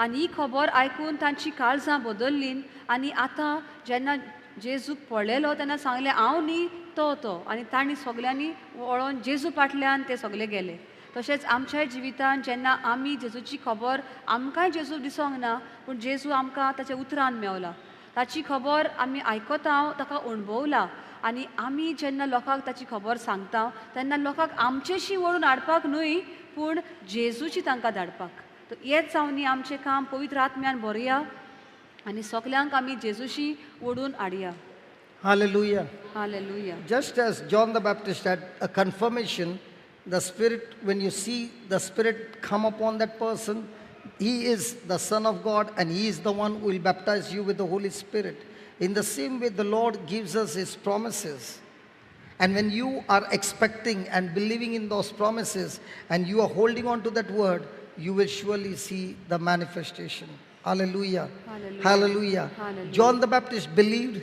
आनी ही खबर आयकून तांची काळजां बदल्लीं आनी आतां जेन्ना जेजूक पळयलो तेन्ना सांगलें हांव न्ही तो तो आनी तांणी सगल्यांनी वळोन जेजू फाटल्यान ते सगले गेले. तशेंच आमच्या जिवितान जेन्ना आमी जेजूची खबर आमकांय जेजू दिसोंक ना पूण जेजू आमकां ताच्या उतरान मेवला, ताची खबर आमी आयकता ताका अणभवला आनी आमी जेन्ना लोकांक ताची खबर सांगता तेन्ना लोकांक आमचेशी वळून हाडपाक न्हय पूण जेजूची तांकां धाडपाक. हेच जावनी आमचें काम पवित्र आत्म्यान भरया आनी सगल्यांक आमी जेजूशी ओडून हाडया. Hallelujah. Hallelujah. Just as John the Baptist had a confirmation, the Spirit, when you see the Spirit come upon that person, he is the Son of God and he is the one who will baptize you with the Holy Spirit. In the same way, the Lord gives us his promises. And when you are expecting and believing in those promises and you are holding on to that word, you will surely see the manifestation. Hallelujah. Hallelujah. Hallelujah. Hallelujah. John the Baptist believed.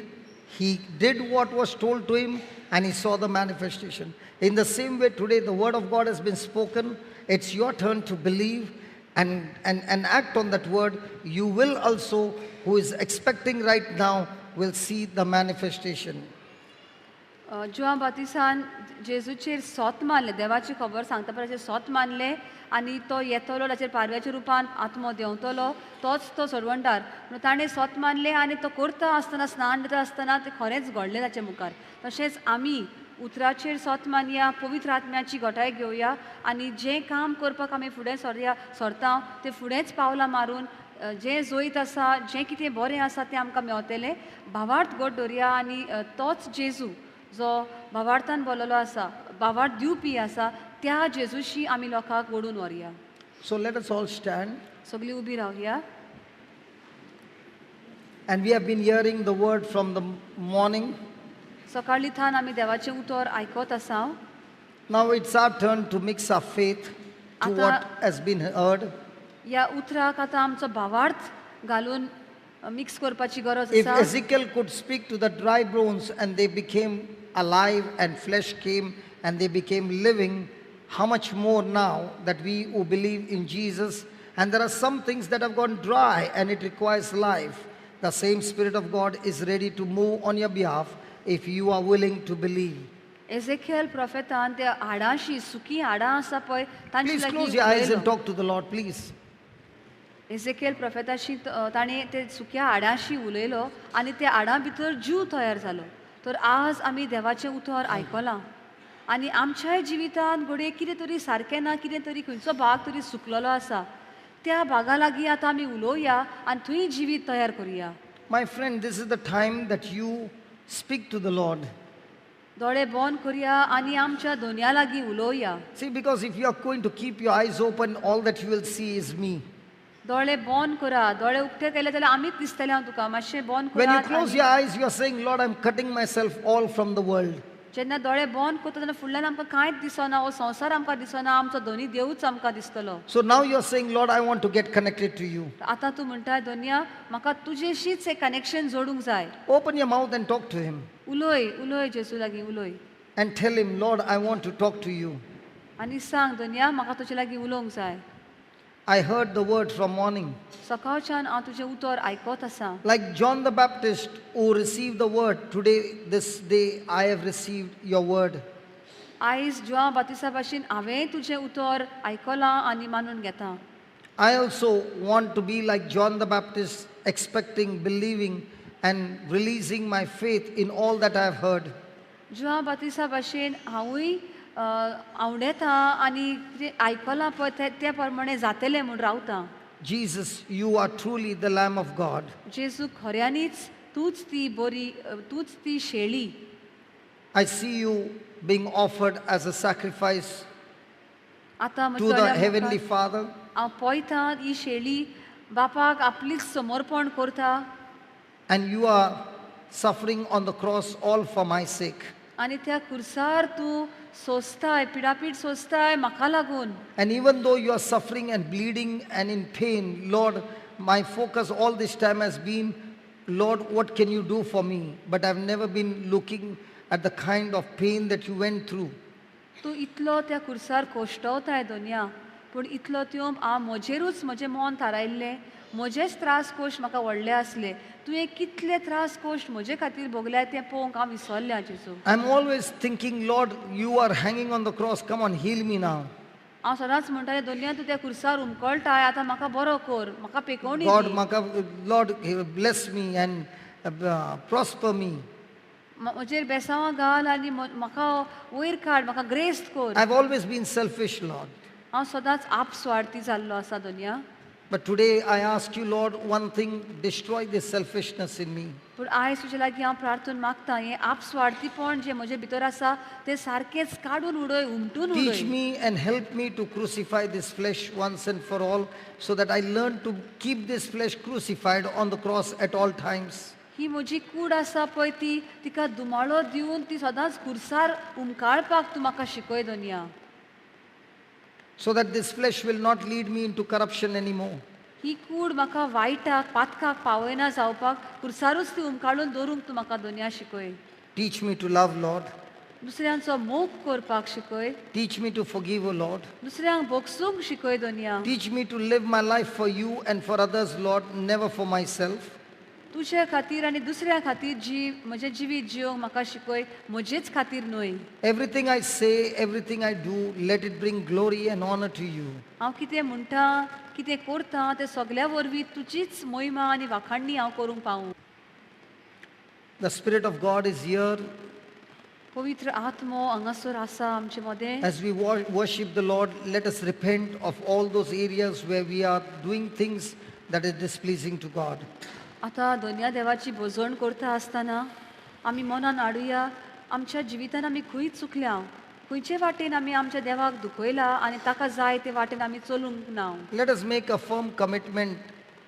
He did what was told to him and he saw the manifestation. In the same way today, the word of God has been spoken. It's your turn to believe and act on that word. You will also, who is expecting right now, will see the manifestation. जुआं बातिसान जेजूचेर सोत मानलें, देवाची खबर सांगता पळय सोत मानलें आनी तो येतलो ताचेर पारव्याच्या रुपान आत्मो देंवतलो, तोच तो सोडवणदार म्हणून ताणें सोत मानलें आनी तो करता आसतना, स्नान दिता आसतना तें खरेंच घडलें ताचे मुखार. तशेंच आमी उतराचेर सोत मानया, पवित्र आत्म्याची घटाय घेवया आनी जें काम करपाक आमी फुडें सरया सरता तें फुडेंच पावलां मारून जें जोयत आसा, जें कितें बरें आसा तें आमकां मेवतलें. भावार्थ घट दवरया आनी तोच जेजू जो भावार्थान बोललो आसा, भावार्थ दिवपी आसा, त्या जेजूशी आमी लोकांक ओडून व्हरया. So let us all stand. सगळीं उबी रावया. And we have been hearing the word from the morning. सकाळीं थावन आमी देवाचें उतर आयकत आसा. Now it's our turn to mix our faith to what has been heard. ह्या उतराक आतां आमचो भावार्थ घालून मिक्स करपाची गरज If आसा. Ezekiel could speak to the dry bones and they became alive and flesh came and they became living, how much more now that we who believe in Jesus, and there are some things that have gone dry and it requires life. The same Spirit of God is ready to move on your behalf if you are willing to believe. Ezekiel प्रोफेतान त्या हाडांशी, सुकी हाडां आसा पळय तांचे Please लागीं close your eyes and उलयलो. Talk to the Lord, please. Ezekiel प्रोफेताशी ताणें ते सुक्या हाडांशी उलयलो आनी त्या हाडां भितर जीव तयार जालो. तर आज आमी देवाचें उतर आयकलां आनी आमच्याय जिवितांत घडये कितें तरी सारकें ना, कितें तरी खंयचो भाग तरी सुकलेलो आसा, त्या भागा लागीं आतां आमी उलोवया आनी थंय जिवीत तयार करुया. My friend, this is the time that you speak to the Lord. दोळे बंद करुया आनी आमच्या दोनया लागीं उलोवया. See, because if you are going to keep your eyes open, all that you will see is me. दोळे बंद करा, दोळे उक्ते केले जाल्यार आमीच दिसतले हांव तुका. मातशें बंद When you करात close आनी your eyes, you are saying, Lord, I'm cutting myself all from the world. जेन्ना दोळे बंद करता तेन्ना फुडल्यान आमकां कांयच दिसना, हो संवसार आमकां दिसना, आमचो दोनी देवूच आमकां दिसतलो. So now you are saying, Lord, I want to get connected to you. आतां तूं म्हणटा, दोनया म्हाका तुजेशीच एक कनेक्शन जोडूंक जाय. Open your mouth and talk to him. उलय, उलय जेजू लागीं उलय. And tell him, Lord, I want to talk to you. आनी सांग, दोनया म्हाका तुजे लागीं उलोवंक जाय. I heard the word from morning. सकाळच्यान हांव तुजें उतर आयकत आसा. Like John the Baptist who received the word, today, this day, I have received your word. आयज जुआंव बातिस्ता भाशेन हांवें तुजें उतर आयकलां आनी मानून घेता. I also want to be like John the Baptist, expecting, believing and releasing my faith in all that I have heard. Joao बातिस्ता भाशेन हांवूय आवडेता आनी कितें आयकलां पळय ते प्रमाणे जातलें म्हूण रावता. Jesus, you are truly the Lamb of God. जेजू खऱ्यांनीच तूच ती बरी, तूच ती शेळी. I see you being offered as a sacrifice आतां to म्हज्या the दोळ्यां Heavenly मुखार Father. हांव पळयतां ही शेळी बापाक आपलीच समर्पण करता. And you are suffering on the cross all for my sake. आनी त्या खुर्सार तूं सोंसताय, पिडापीड सोंसताय म्हाका लागून. And even though you are suffering and bleeding and in pain, Lord, my focus all this time has been, Lord, what can you do for me? But I've never been looking at the kind of pain that you went through. तूं इतलो त्या खुर्सार कोश्टवताय दोनया, पूण इतलो त्यो हांव म्हजेरूच म्हजें मन थारायल्लें, म्हजेच त्रास कोश्ट म्हाका व्हडले आसले. तुवें कितले त्रास कोश्ट म्हजे खातीर भोगल्या तें पळोवंक हांव विसरलें जेजू. I'm always thinking, Lord, you are hanging on the cross. Come on, heal me now. हांव सदांच म्हणटालें, दोनया तूं त्या खुर्सार हुमकळटाय, आतां म्हाका बरो कर, म्हाका पेकोवणी God, दी. म्हाका, Lord, bless me and prosper me. म्हजेर बेसांवां घाल आनी म्हाका वयर काड, म्हाका ग्रेस्त कर. I've always been selfish, Lord. हांव सदांच आपस्वार्थी जाल्लो आसा दोनया. But today I ask you, Lord, one thing, destroy this selfishness in me. पूण आयज तुजे लागीं हांव प्रार्थून मागता, हें आपस्वार्थीपण जें म्हजे भितर आसा तें सारकेंच काडून उडय, उमटून उडय. Teach me and help me to crucify this flesh once and for all, so that I learn to keep this flesh crucified on the cross at all times. ही म्हजी कूड आसा पळय ती, तिका दुमाळो दिवन ती सदांच खुर्सार उमकाळपाक तूं म्हाका शिकय दोनया. So that this flesh will not lead me into corruption anymore. ही कूड म्हाका वायटाक, पातकाक पावयना जावपाक खुर्सारूच ती उमकाळून दवरूंक तूं म्हाका दोनया शिकय. Teach me to love, Lord. दुसऱ्यांचो मोग करपाक शिकय. Teach me to forgive, O Lord. दुसऱ्यांक भोगसूंक शिकय दोनया. Teach me to live my life for you and for others, Lord, never for myself. तुजे खातीर आनी दुसऱ्या खातीर जी म्हजें जिवीत जियोंक म्हाका शिकय, म्हजेच खातीर न्हय. Everything I say, everything I do, let it bring glory and honor to you. हांव कितें म्हणटा, कितें करता तें सगल्या वरवीं तुजीच मोहिमा आनी वाखाणणी हांव करूंक पावूं. The Spirit of God is here. पवित्र आत्मो हांगासर आसा आमचे मदें. As we worship the Lord, let us repent of all those areas where we are doing things that is displeasing to God. आतां दोनया देवाची भजवण करता आसतना आमी मनान हाडुया आमच्या जिवितान आमी खंय चुकल्या, खंयचे वाटेन आमी आमच्या देवाक दुखयला आनी ताका जाय ते वाटेन आमी चलूंक ना. Let us make a firm commitment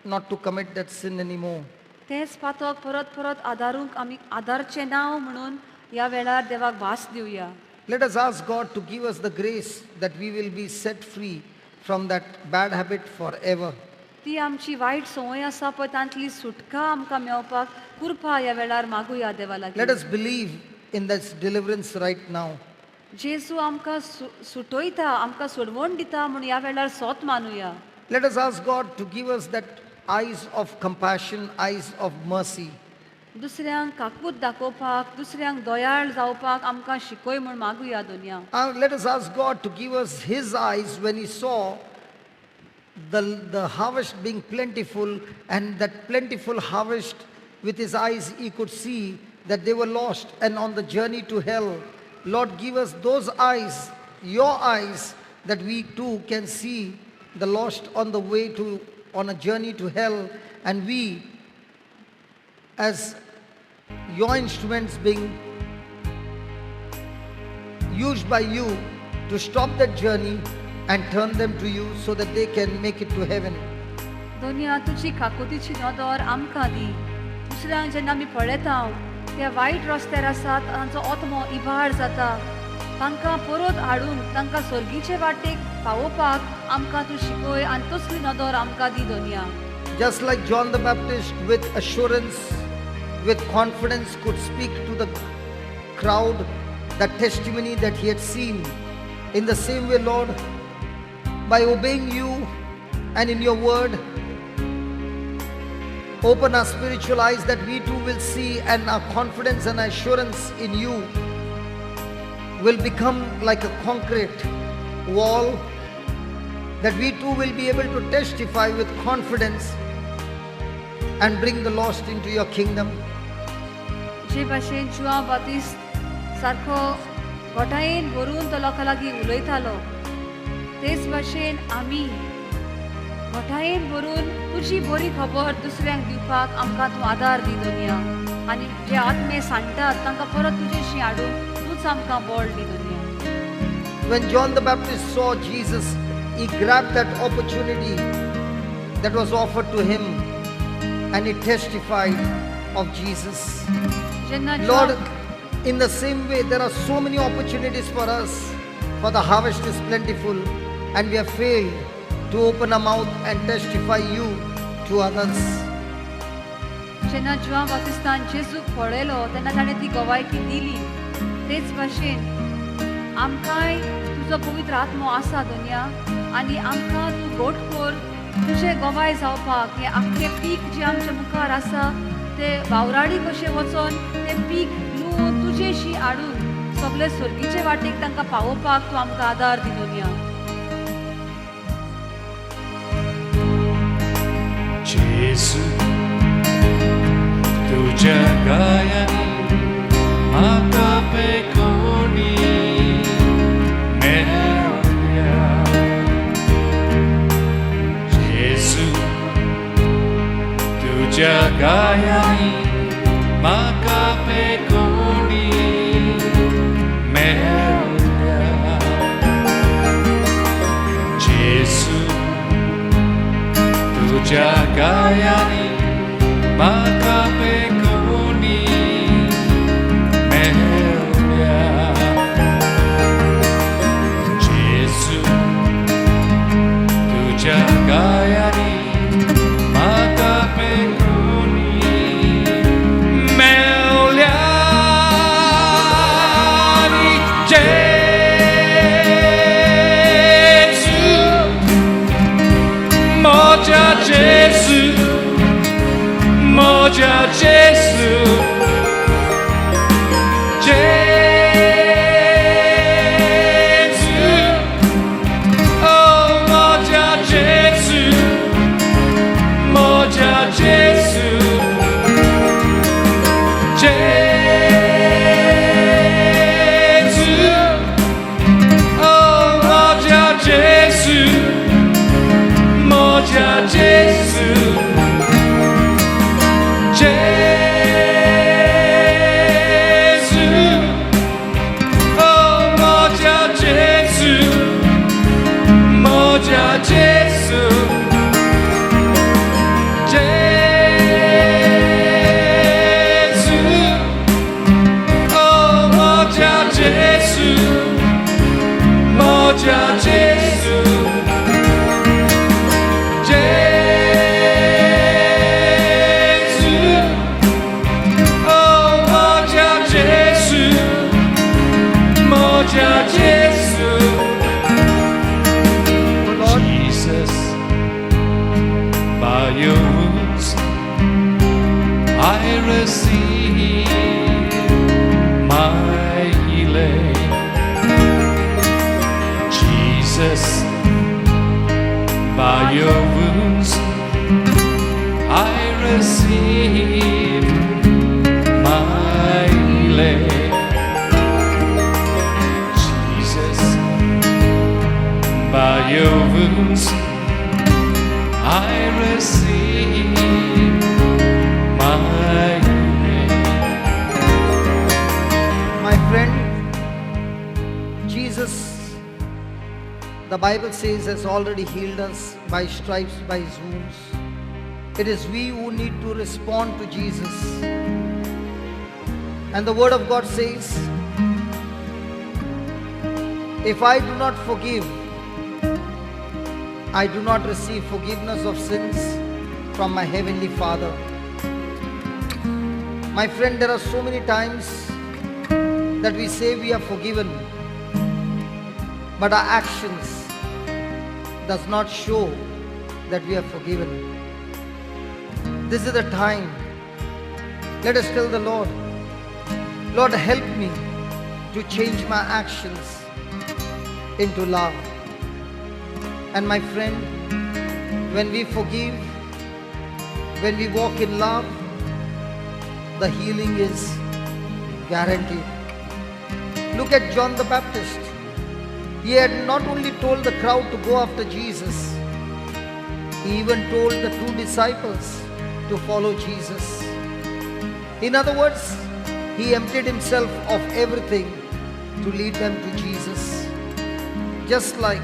not to commit that sin anymore. तेंच पातक परत परत आदारूंक आमी आदारचें नांव म्हणून ह्या वेळार देवाक भास दिवया. Let us ask God to give us the grace that we will be set free from that bad habit forever. ती आमची वायट संवय आसा पळय तांतली सुटका आमकां मेळपाक कृपा ह्या वेळार मागुया देवा लागीं. Let us believe in this deliverance right now. जेजू आमकां सुटयता, आमकां सोडवण दिता म्हूण ह्या वेळार सोत मानुया. Let us ask God to give us that eyes of compassion, eyes of mercy. दुसऱ्यांक काकूत दाखोवपाक, दुसऱ्यांक दयाळ जावपाक आमकां शिकय म्हूण मागुया दोनया. Let us ask God to give us His eyes when He saw the harvest being plentiful, and that plentiful harvest with His eyes He could see that they were lost and on the journey to hell. Lord, give us those eyes, your eyes, that we too can see the lost on the way to, on a journey to hell, and we as your instruments being used by you to stop that journey and turn them to you so that they can make it to heaven. दोनया तुजी काकुतीची नदर आमकां दी. दुसऱ्यांक जेन्ना आमी पळयता ते वायट रस्त्यार आसात, तांचो आत्मो इबाड जाता, तांकां परत हाडूंक, तांकां सर्गीचे वाटेक पावोवपाक आमकां तूं शिकय आनी तसली नदर आमकां दी दोनया. Just like John the Baptist with assurance, with confidence could speak to the crowd that testimony that he had seen, in the same way, Lord, by obeying you and in your word, open our spiritual eyes that we too will see, and our confidence and assurance in you will become like a concrete wall, that we too will be able to testify with confidence and bring the lost into your kingdom. जे भाशेन जुआंव बातिस्त सारको गोठायेन भरून तो लोकां लागीं उलयतालो, तेच भाशेन आमी गोठायेन भरून तुजी बरी खबर दुसऱ्यांक दिवपाक आमकां तूं आदार दी दोनया. आनी जे आत्मे सांडटात तांकां परत तुजेशी हाडून तूंच आमकां बळ दी दोनया. When John the Baptist saw Jesus, he grabbed that opportunity that was offered to him and he testified of Jesus. Lord, in the same way, there are so many opportunities for us, for the harvest is plentiful and we have failed to open our mouth and testify you to others. जेन्ना जुआंव बातिस्तान जेजूक पळयलो तेन्ना ताणें ती गवायकी दिली. तेच भाशेन आमकांय तुजो पवित्र आत्मो आसा दोनया, आनी आमकां तूं गोट कर तुजें गवाय जावपाक. हें आख्खें पीक जें आमच्या मुखार आसा तें वावराडी कशें वचोन तें पीक लुवून तुजेशी हाडून सगळे सर्गीचे वाटेक तांकां पावोवपाक तूं आमकां आदार दी दोनया. जेजू तुज्या गायांनी म्हाका पेकोणी मेळ्ळ्या. जेजू तुज्या गायांनी म्हाका पेकोणी मेळ्ळ्या. जेजू तुज्या गायांनी म्हाका पेकोणी मेळ्ळ्या. जेजू तुज्या गायांनी म्हाका पेकोणी मेळ्ळ्या. जेजू म्हज्या जेजू, म्हज्या म्हज्या जेजू, जेजू, ओ म्हज्या जेजू, म्हज्या जेजू, जेजू, ओ म्हज्या जेजू, म्हज्या जेजू, जेजू, ओ म्हज्या जेजू, म्हज्या जेजू. O Lord, Jesus, by your wounds I receive my healing. Jesus, by your wounds I receive my healing. Jesus, by your wounds I receive my healing. My friend, Jesus, the Bible says, has already healed us by stripes, by his wounds. It is we who need to respond to Jesus. And the Word of God says, if I do not forgive, I do not receive forgiveness of sins from my Heavenly Father. My friend, there are so many times that we say we are forgiven, but our actions does not show that we are forgiven. This is the time. Let us tell the Lord, Lord, help me to change my actions into love. And my friend, when we forgive, when we walk in love, the healing is guaranteed. Look at John the Baptist. He had not only told the crowd to go after Jesus, he even told the two disciples to follow Jesus. In other words, he emptied himself of everything to lead them to Jesus. Just like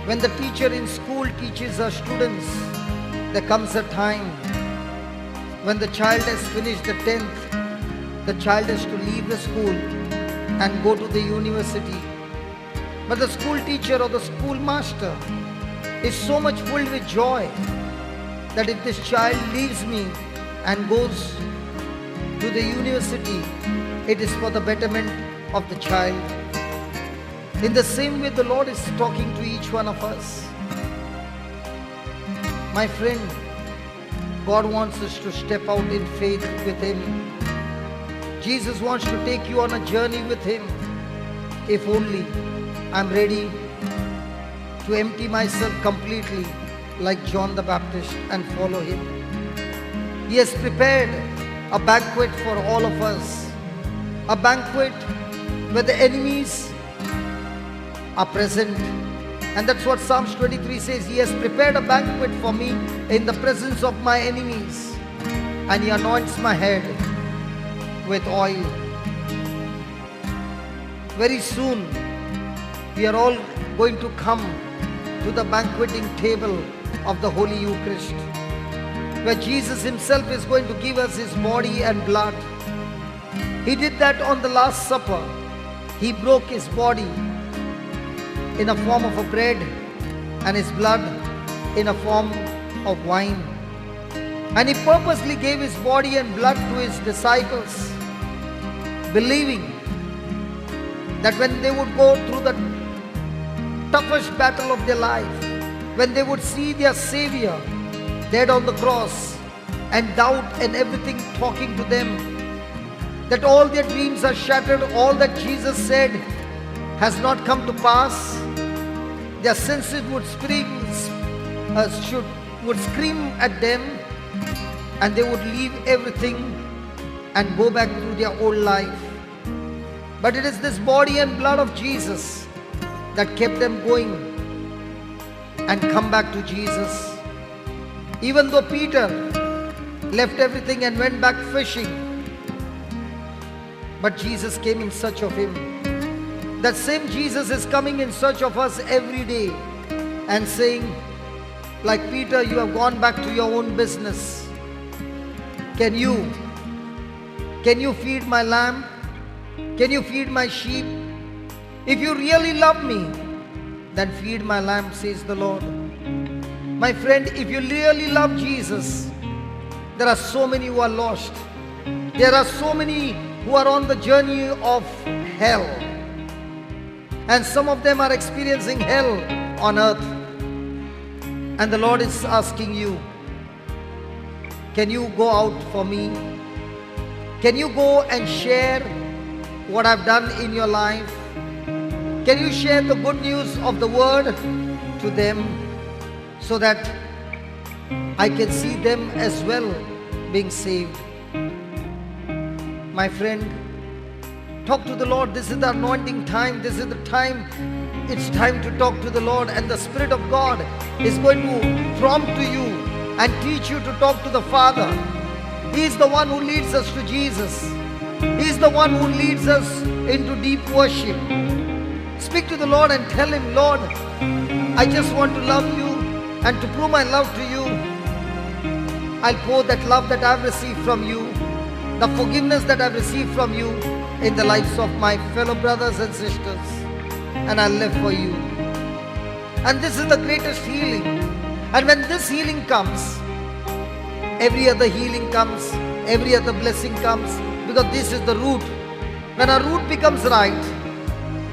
when the teacher in school teaches her students, there comes a time when the child has finished the 10th, the child has to leave the school and go to the university. But the school teacher or the schoolmaster is so much filled with joy that if this child leaves me and goes to the university, it is for the betterment of the child. In the same way, the Lord is talking to each one of us. My friend, God wants us to step out in faith with Him. Jesus wants to take you on a journey with Him. If only I'm ready to empty myself completely like John the Baptist and follow him. He has prepared a banquet for all of us, a banquet where the enemies are present. And that's what Psalms 23 says. He has prepared a banquet for me in the presence of my enemies, and He anoints my head with oil. Very soon, we are all going to come to the banqueting table of the Holy Eucharist, where Jesus Himself is going to give us His body and blood. He did that on the Last Supper. He broke His body in a form of a bread and His blood in a form of wine. And He purposely gave His body and blood to His disciples, believing that when they would go through the toughest battle of their life, when they would see their Savior dead on the cross and doubt and everything talking to them, that all their dreams are shattered, all that Jesus said has not come to pass, their senses would scream at them, and they would leave everything and go back to their old life. But it is this body and blood of Jesus that kept them going and come back to Jesus. Even though Peter left everything and went back fishing, but Jesus came in search of him. That same Jesus is coming in search of us every day and saying, like Peter, you have gone back to your own business. Can you feed my lamb? Can you feed my sheep? If you really love me, then feed my lamb, says the Lord. My friend, if you really love Jesus, there are so many who are lost. There are so many who are on the journey of hell. And some of them are experiencing hell on earth. And the Lord is asking you, can you go out for me? Can you go and share what I've done in your life? Can you share the good news of the word to them so that I can see them as well being saved? My friend, talk to the Lord. This is the anointing time. This is the time. It's time to talk to the Lord, and the Spirit of God is going to prompt to you and teach you to talk to the Father. He is the one who leads us to Jesus. He is the one who leads us into deep worship. Speak to the Lord and tell Him, Lord, I just want to love you, and to prove my love to you, I'll pour that love that I've received from you, the forgiveness that I've received from you in the lives of my fellow brothers and sisters, and I'll live for you. And this is the greatest healing. And when this healing comes, every other healing comes, every other blessing comes, because this is the root. When our root becomes right,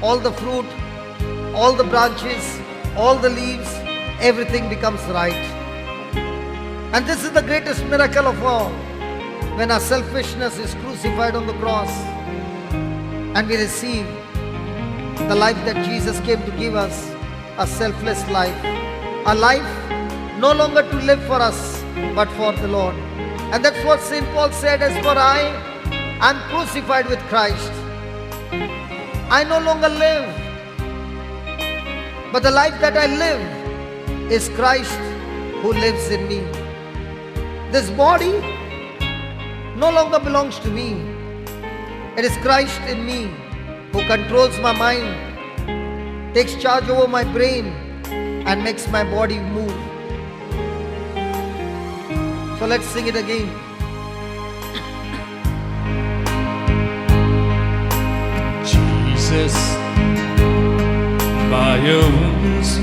all the fruit, all the branches, all the leaves, everything becomes right. And this is the greatest miracle of all, when our selfishness is crucified on the cross and we receive the life that Jesus came to give us, a selfless life, a life no longer to live for us, but for the Lord. And that's what St. Paul said, as for I am crucified with Christ. I no longer live, but the life that I live is Christ who lives in me. This body no longer belongs to me. It is Christ in me who controls my mind, takes charge over my brain, and makes my body move. So let's sing it again. Jesus, by your wounds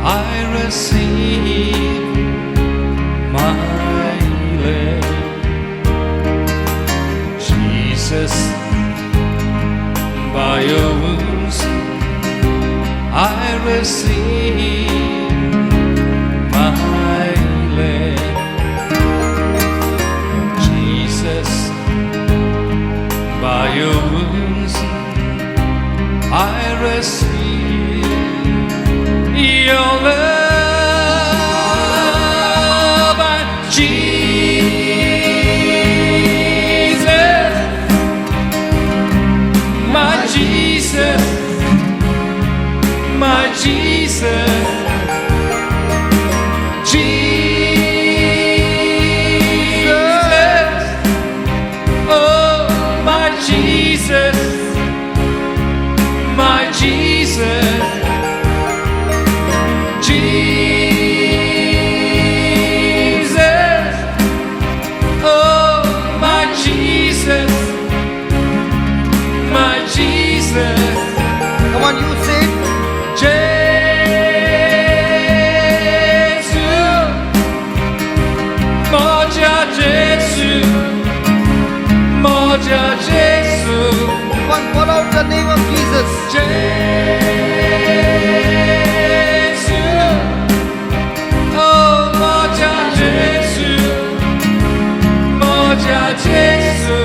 I receive my healing. Jesus, by your wounds I receive my healing. Jesus, by your wounds I receive your love. And Jesus, my Jesus, my Jesus, Jesus, oh my Jesus, my Jesus, Jesus, oh my Jesus, my Jesus. Come on, you say it. Gesù, Moja Gesù, Moja Gesù. Come on, call out the name of Jesus. Gesù, oh Moja Gesù, Moja Gesù.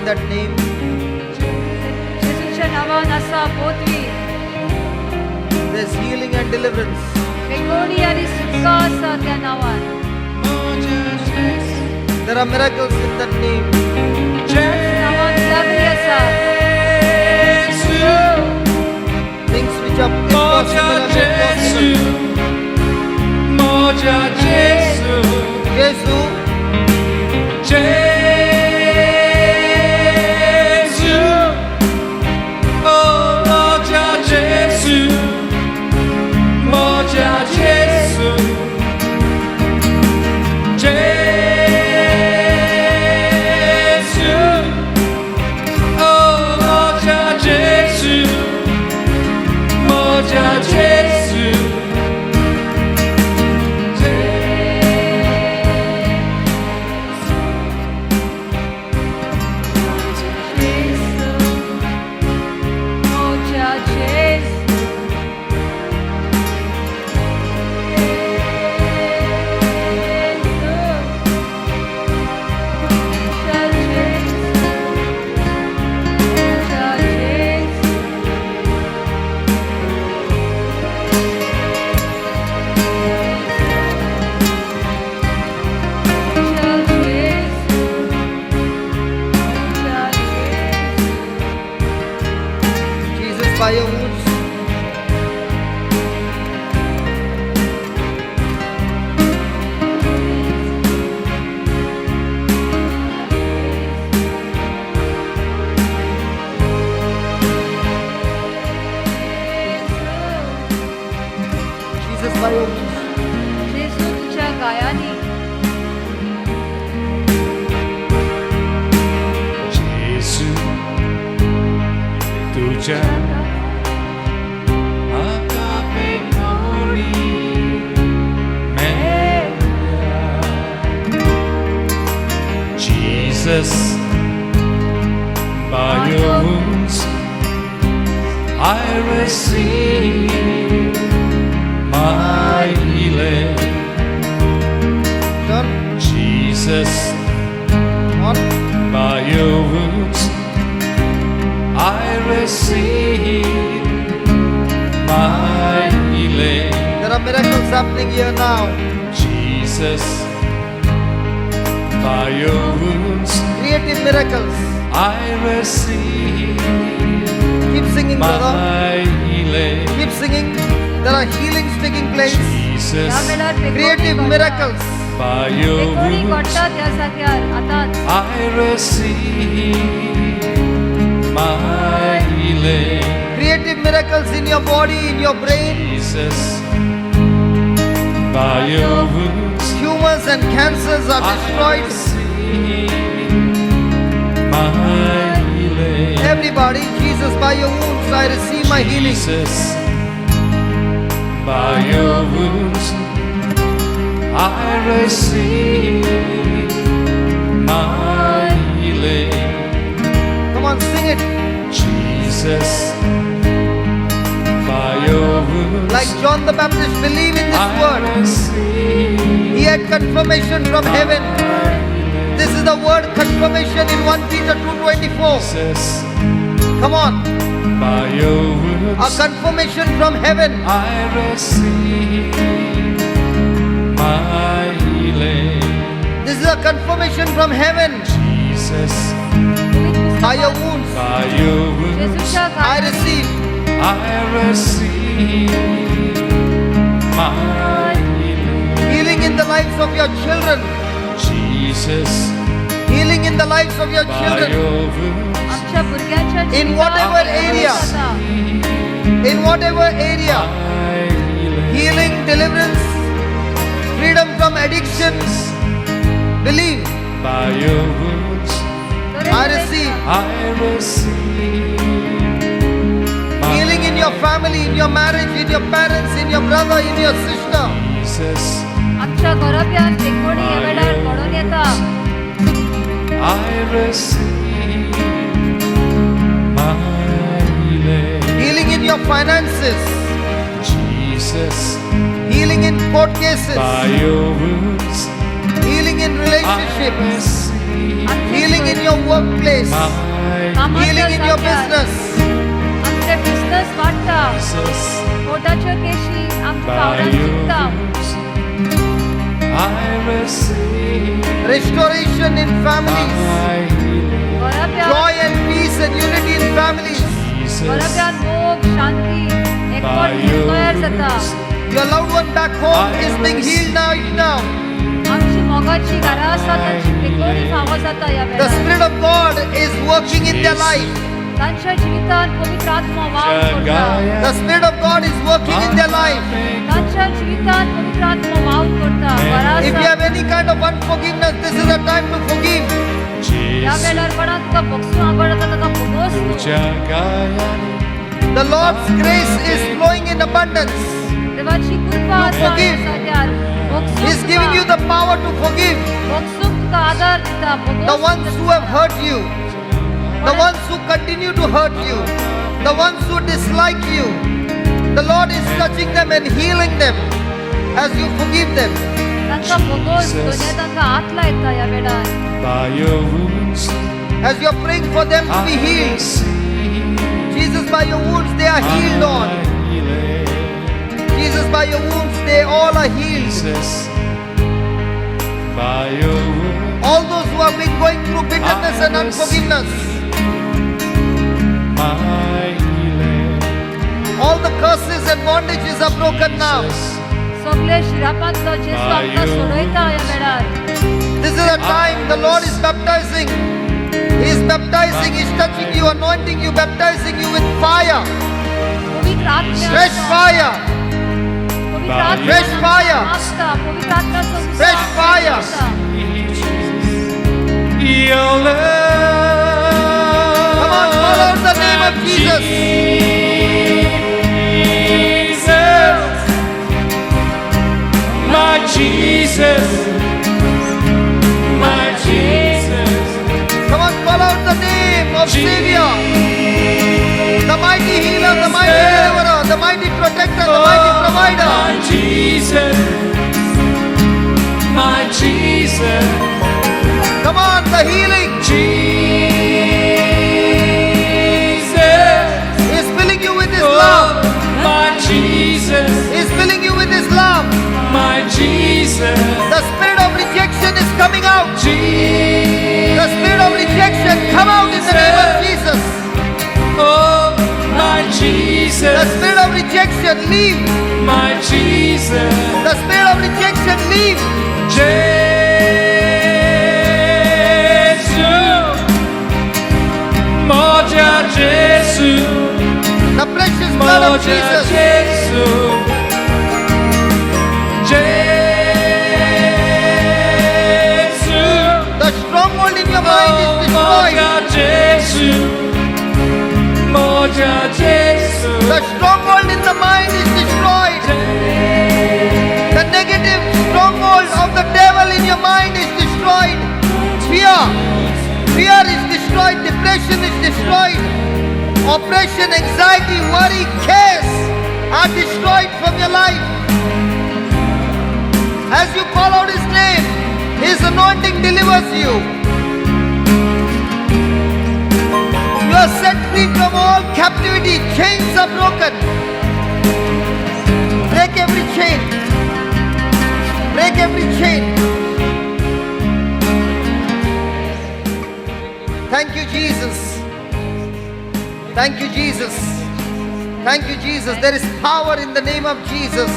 that name. जेजूच्या नांवान आसा पदवी. There's healing and deliverance. बेगोणी आनी सुटका आसा त्या नांवान. म्हज्या जेजू. There are miracles in that name. नांवान जागरी आसा. Gesù, Things which are Moja impossible are made Gesù, possible. Moja Gesù, Gesù, Gesù, oh Moja Gesù, Moja Gesù, Gesù, oh Moja Gesù, Moja Gesù, Gesù, म्हज्या जेजू. जेजू, म्हज्या जेजू, म्हज्या जेजू. म्हज्या जेजू, म्हज्या जेजू. Jesus, by your wounds, Jesus, by your wounds. जेजू तुझ्या गायांनी. Gesù, तुझ्या म्हाका पेखोणी मेळ्ळ्या. Jesus, by your wounds I receive my healing. Turn Jesus, on. by your wounds I receive my healing. There are miracles happening here now. Jesus, by your wounds Creative miracles. I receive Keep singing, brother. my healing. Keep singing. There are healings taking place. Jesus, ह्या वेळार बेगोणी Creative घडटा. Miracles. by your बेगोणी wounds घडटा त्या जाग्यार आतांच. I receive my healing. Creative miracles in your body, in your brain. Jesus, by your wounds Tumors and cancers are I destroyed. Receive my healing. Everybody, Jesus, by your wounds, I receive my healing. Jesus, by your wounds I receive my healing. Come on, sing it. Jesus, by your wounds Like John the Baptist, believe in this I word. Receive He had confirmation from heaven. my healing. This is the word confirmation in 1 Peter 2:24. Jesus, Come on. by your A wounds confirmation from heaven. I receive my healing. This is a confirmation from heaven. Jesus, By your wounds, by your wounds जेजूच्या I गायांनी. Receive. I receive my healing. Healing in the lives of your children. Jesus, Healing in the lives of your by children. Your wounds आमच्या भुरग्यांच्या In जिवितांत whatever area. जाता. In whatever area. My healing. Healing, deliverance, freedom from addictions. Believe. By your wounds I receive. I receive my Healing in your family, in your marriage, in your parents, in your brother, in your sister. Jesus, आमच्या घराब्यात बेगोणी ह्या वेळार घडोवन येता. I receive my healing. Healing in your finances. Jesus, Healing in court cases. By your wounds Healing in I relationships. Receive Healing in your workplace. my कामाच्या Healing in your जाग्यार. Business. आमचे business वाडटा. Jesus, कोर्टाच्यो केशी आमच्या by फावरान your जिखता. wounds I receive Restoration in families. my healing. घराब्यात Joy and peace and unity in families. Jesus, घराब्यात मोग शांती by एकवट your तयार जाता. wounds Your loved one back home is being healed now. Now. आमची मोगाची घरां आसा तांची बेगोरी फावो जाता ह्या The वेळार. Spirit of God is working in their life. तांच्या जिवितान पवित्र आत्मा वावर करता. The Spirit of God is working in their life. तांच्या जिवितान पवित्र आत्मा वावर करता. घरां If you आसा have any kind of unforgiveness, this is a time to forgive. ह्या वेळार कोणाक तुका भोगसूं आवड आसा ताका भोगोस तूं. तुझ्या गायानी The Lord's grace is flowing in abundance. देवाची कृपा To आसा ह्या forgive. जाग्यार. भोगसूंक He's giving you तुका the power to forgive भोगसूंक तुका आदार दिता. the भोगोस ones who have hurt you, the ones who continue to hurt you, the ones who dislike you. The Lord is touching them and healing them as you forgive them. तांकां भोगोस Jesus. दोनय तांकां हात लायता ह्या वेळार. By your wounds As you're praying for them to be I healed, receive Jesus, by your wounds they are healed, Lord. my healing. Jesus, by your wounds they all are healed. Jesus, by your wounds All those who have been going through bitterness and I unforgiveness, receive my healing. all the curses and bondages are broken now. Jesus, सगळे शिरापांतलो जेजू आमकां सोडयता ह्या वेळार. This is a time the Lord is baptizing. He is baptizing, He is touching you, anointing you, baptizing you with fire, पवित्र आत्म्यान fresh fire, पवित्र आत्म्यान Fresh fire. आसता. पवित्र आत्म्याचो उत्साह Fresh fire. आसता. Your love. Come on, call out the name of Jesus. Jesus, my Jesus, my Jesus. Come on, call out the name of Savior, the mighty healer, the mighty deliverer, the mighty protector, the mighty provider. My Jesus, my Jesus, Come on, the healing. Jesus, He is filling you with His love. my Jesus, He is filling you with His love. my Jesus, The spirit of rejection is coming out. Jesus, The spirit of rejection, come out in the name of Jesus. oh, my The Jesus, spirit of rejection, leave. my Jesus, The spirit of rejection, leave. Gesù, Moja Gesù, The precious blood of Moja Jesus. Gesù, Gesù, The stronghold in your mind is destroyed. Moja Gesù, Moja Gesù, The stronghold in the mind is destroyed. The negative stronghold of the devil in your mind is destroyed. Fear. Fear is destroyed. Depression is destroyed. Oppression, anxiety, worry, cares are destroyed from your life. As you call out His name, His anointing delivers you. You are set free from all captivity. Chains are broken. Break every chain. Break every chain. Thank you, Jesus. Thank you, Jesus. Thank you, Jesus. There is power in the name of Jesus.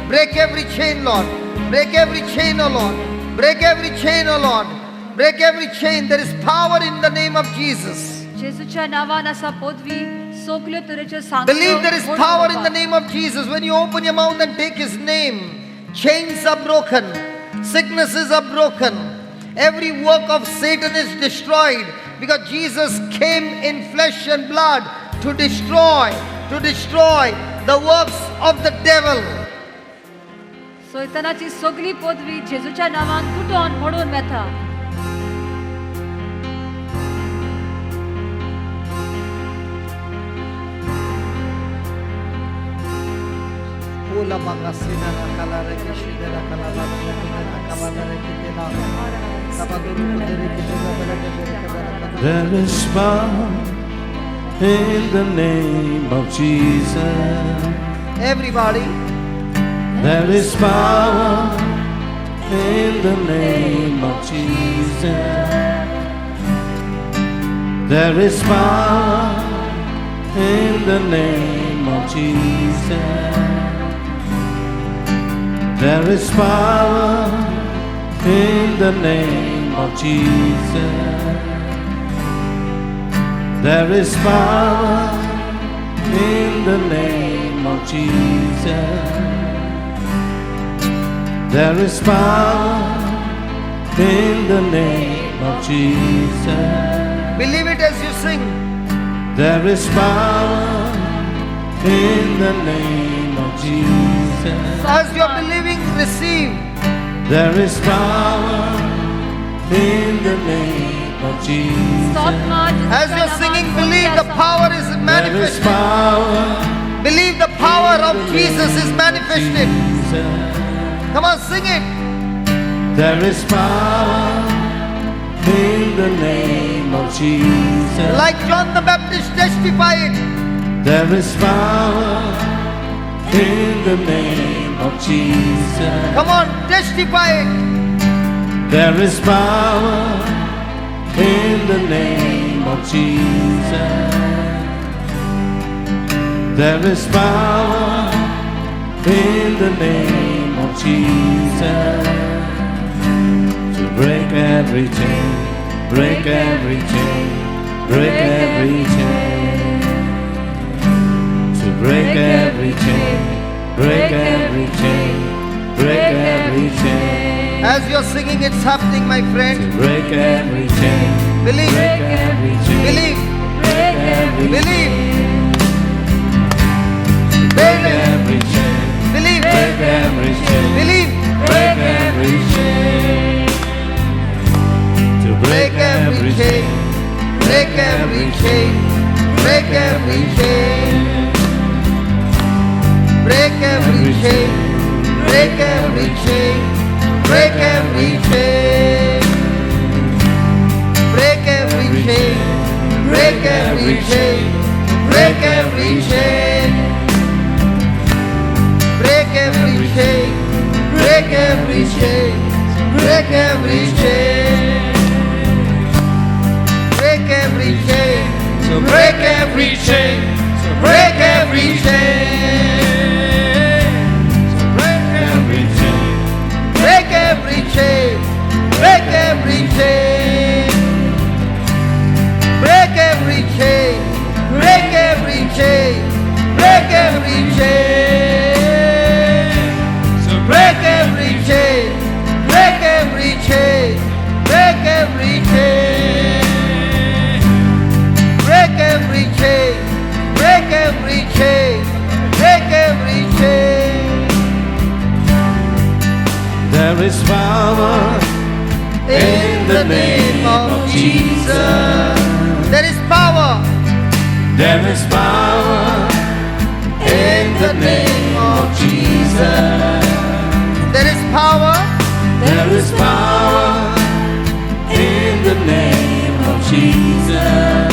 Break every chain, Lord. Break every chain, O Lord. Break every chain, O Lord. Break every chain. There is power in the name of Jesus. जेजूच्या नावान आसा पदवी सगल्यो तरेच्यो सांगण्यो Believe there is मोडून power in the उडोवपाक. Name of Jesus. When you open your mouth and take His name, chains are broken, sicknesses are broken, every work of Satan is destroyed because Jesus came in flesh and blood to destroy the works of the devil. सैतानाची सगळी पदवी जेजूच्या नावान तुटोन मोडून वता. There is power in the name of Jesus. Everybody. There is power in the name of Jesus. There is power in the name of Jesus. There is power in the name of Jesus. There is power in the name of Jesus. There is power in the name of Jesus. Believe it as you sing. There is power in the name of Jesus. As you are believing, receive. There is power in the name of Jesus. As you are singing, believe the power is There is manifested. power. Believe the power of Jesus is manifested. Jesus. Come on, sing it. There is power in the name of Jesus. Like John the Baptist, testify it. There is power in the name of Jesus. Come on, testify it. There is power in the name of Jesus. There is power in the name of Jesus to break every chain, break every chain, break every chain. To break every chain, break every chain, break every chain. As you're singing, it's happening, my friend. To break every chain, Believe, break every chain, believe, break every believe, break every chain, believe, break every chain, believe. break every chain. To Break every chain, break every chain, break every chain, break every chain, break every chain, break every chain, break every chain, break every chain, break every chain, break every chain, break every chain, break every chain. Break every chain, So break every chain, so break every chain, so break every chain, break every chain, break every chain, break every chain, break every chain, break every chain, so break every chain, break every chain, break every chain, break every chain, break every chain, break every chain. There is power In the name of Jesus, there is power. There is power in the name of Jesus. There is power. There is power in the name of Jesus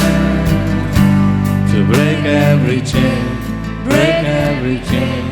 to break every chain, break every chain,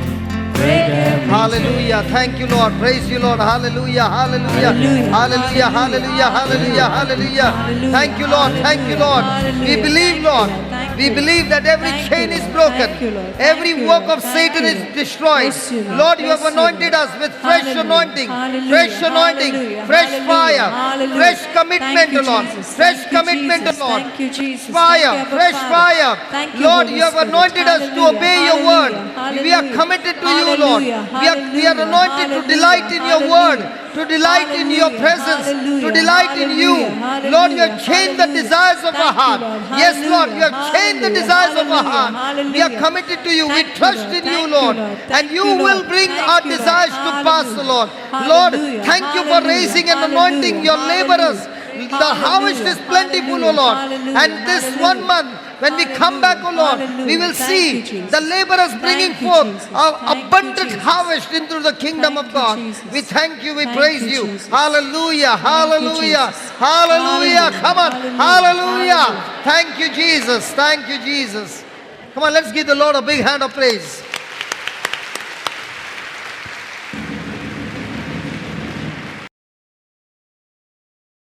break every chain. Hallelujah. Thank you, Lord. Praise you, Lord. Hallelujah. Hallelujah. Hallelujah. Hallelujah. Hallelujah. Hallelujah. Hallelujah. Hallelujah. Thank you, Lord. Thank you, Lord. We Hallelujah. believe, Thank you, Lord. Lord. Thank We you. believe that every Thank chain you, is Lord. broken. Thank you, Lord. Every Thank you, work Lord. of Thank Satan you, is Lord. destroyed. Bless you, Lord. Lord, you have Bless you, anointed Lord. us with fresh Hallelujah. anointing, Hallelujah. fresh anointing, Hallelujah. fresh Hallelujah. fire, Hallelujah. fresh commitment, Thank you, Lord. Jesus. Fresh Thank you, commitment, Jesus. Lord. Thank you, Jesus. Fire, Thank you, Abba fresh Father. fire. Thank you, Lord, Holy you have Spirit. anointed us to Hallelujah. obey your word. Hallelujah. We are committed to you, Lord. Hallelujah. We are anointed to Hallelujah. delight in your word, Hallelujah. to delight in your Hallelujah. presence, to Hallelujah. delight in you. Hallelujah. Lord, you have changed the Hallelujah. desires of our Thank you, heart. Lord. Yes, Lord, you have changed the Hallelujah. desires of our Hallelujah. heart. We are Hallelujah. committed to you. We Thank you, trust Lord. in you, Thank you, Lord. Lord. And Thank you you, will Lord. bring Thank our you, Lord. desires to pass, Hallelujah. Lord. Lord, Hallelujah. thank you for Hallelujah. raising and anointing your Hallelujah. laborers. The harvest is plentiful, O Lord. Hallelujah. And this 1 Hallelujah. month, When we come back, O Lord, we will Hallelujah. Thank see you, Jesus. the laborers bringing Thank you, forth Jesus. our Thank you, abundant Jesus. harvest into the kingdom Thank of you, God. Jesus. We thank you, we Thank praise you, you. Jesus. Hallelujah, Thank you, hallelujah, Jesus. hallelujah. Hallelujah. Come on, Hallelujah. hallelujah. Hallelujah. Thank you, Jesus. Thank you, Jesus. Come on, let's give the Lord a big hand of praise.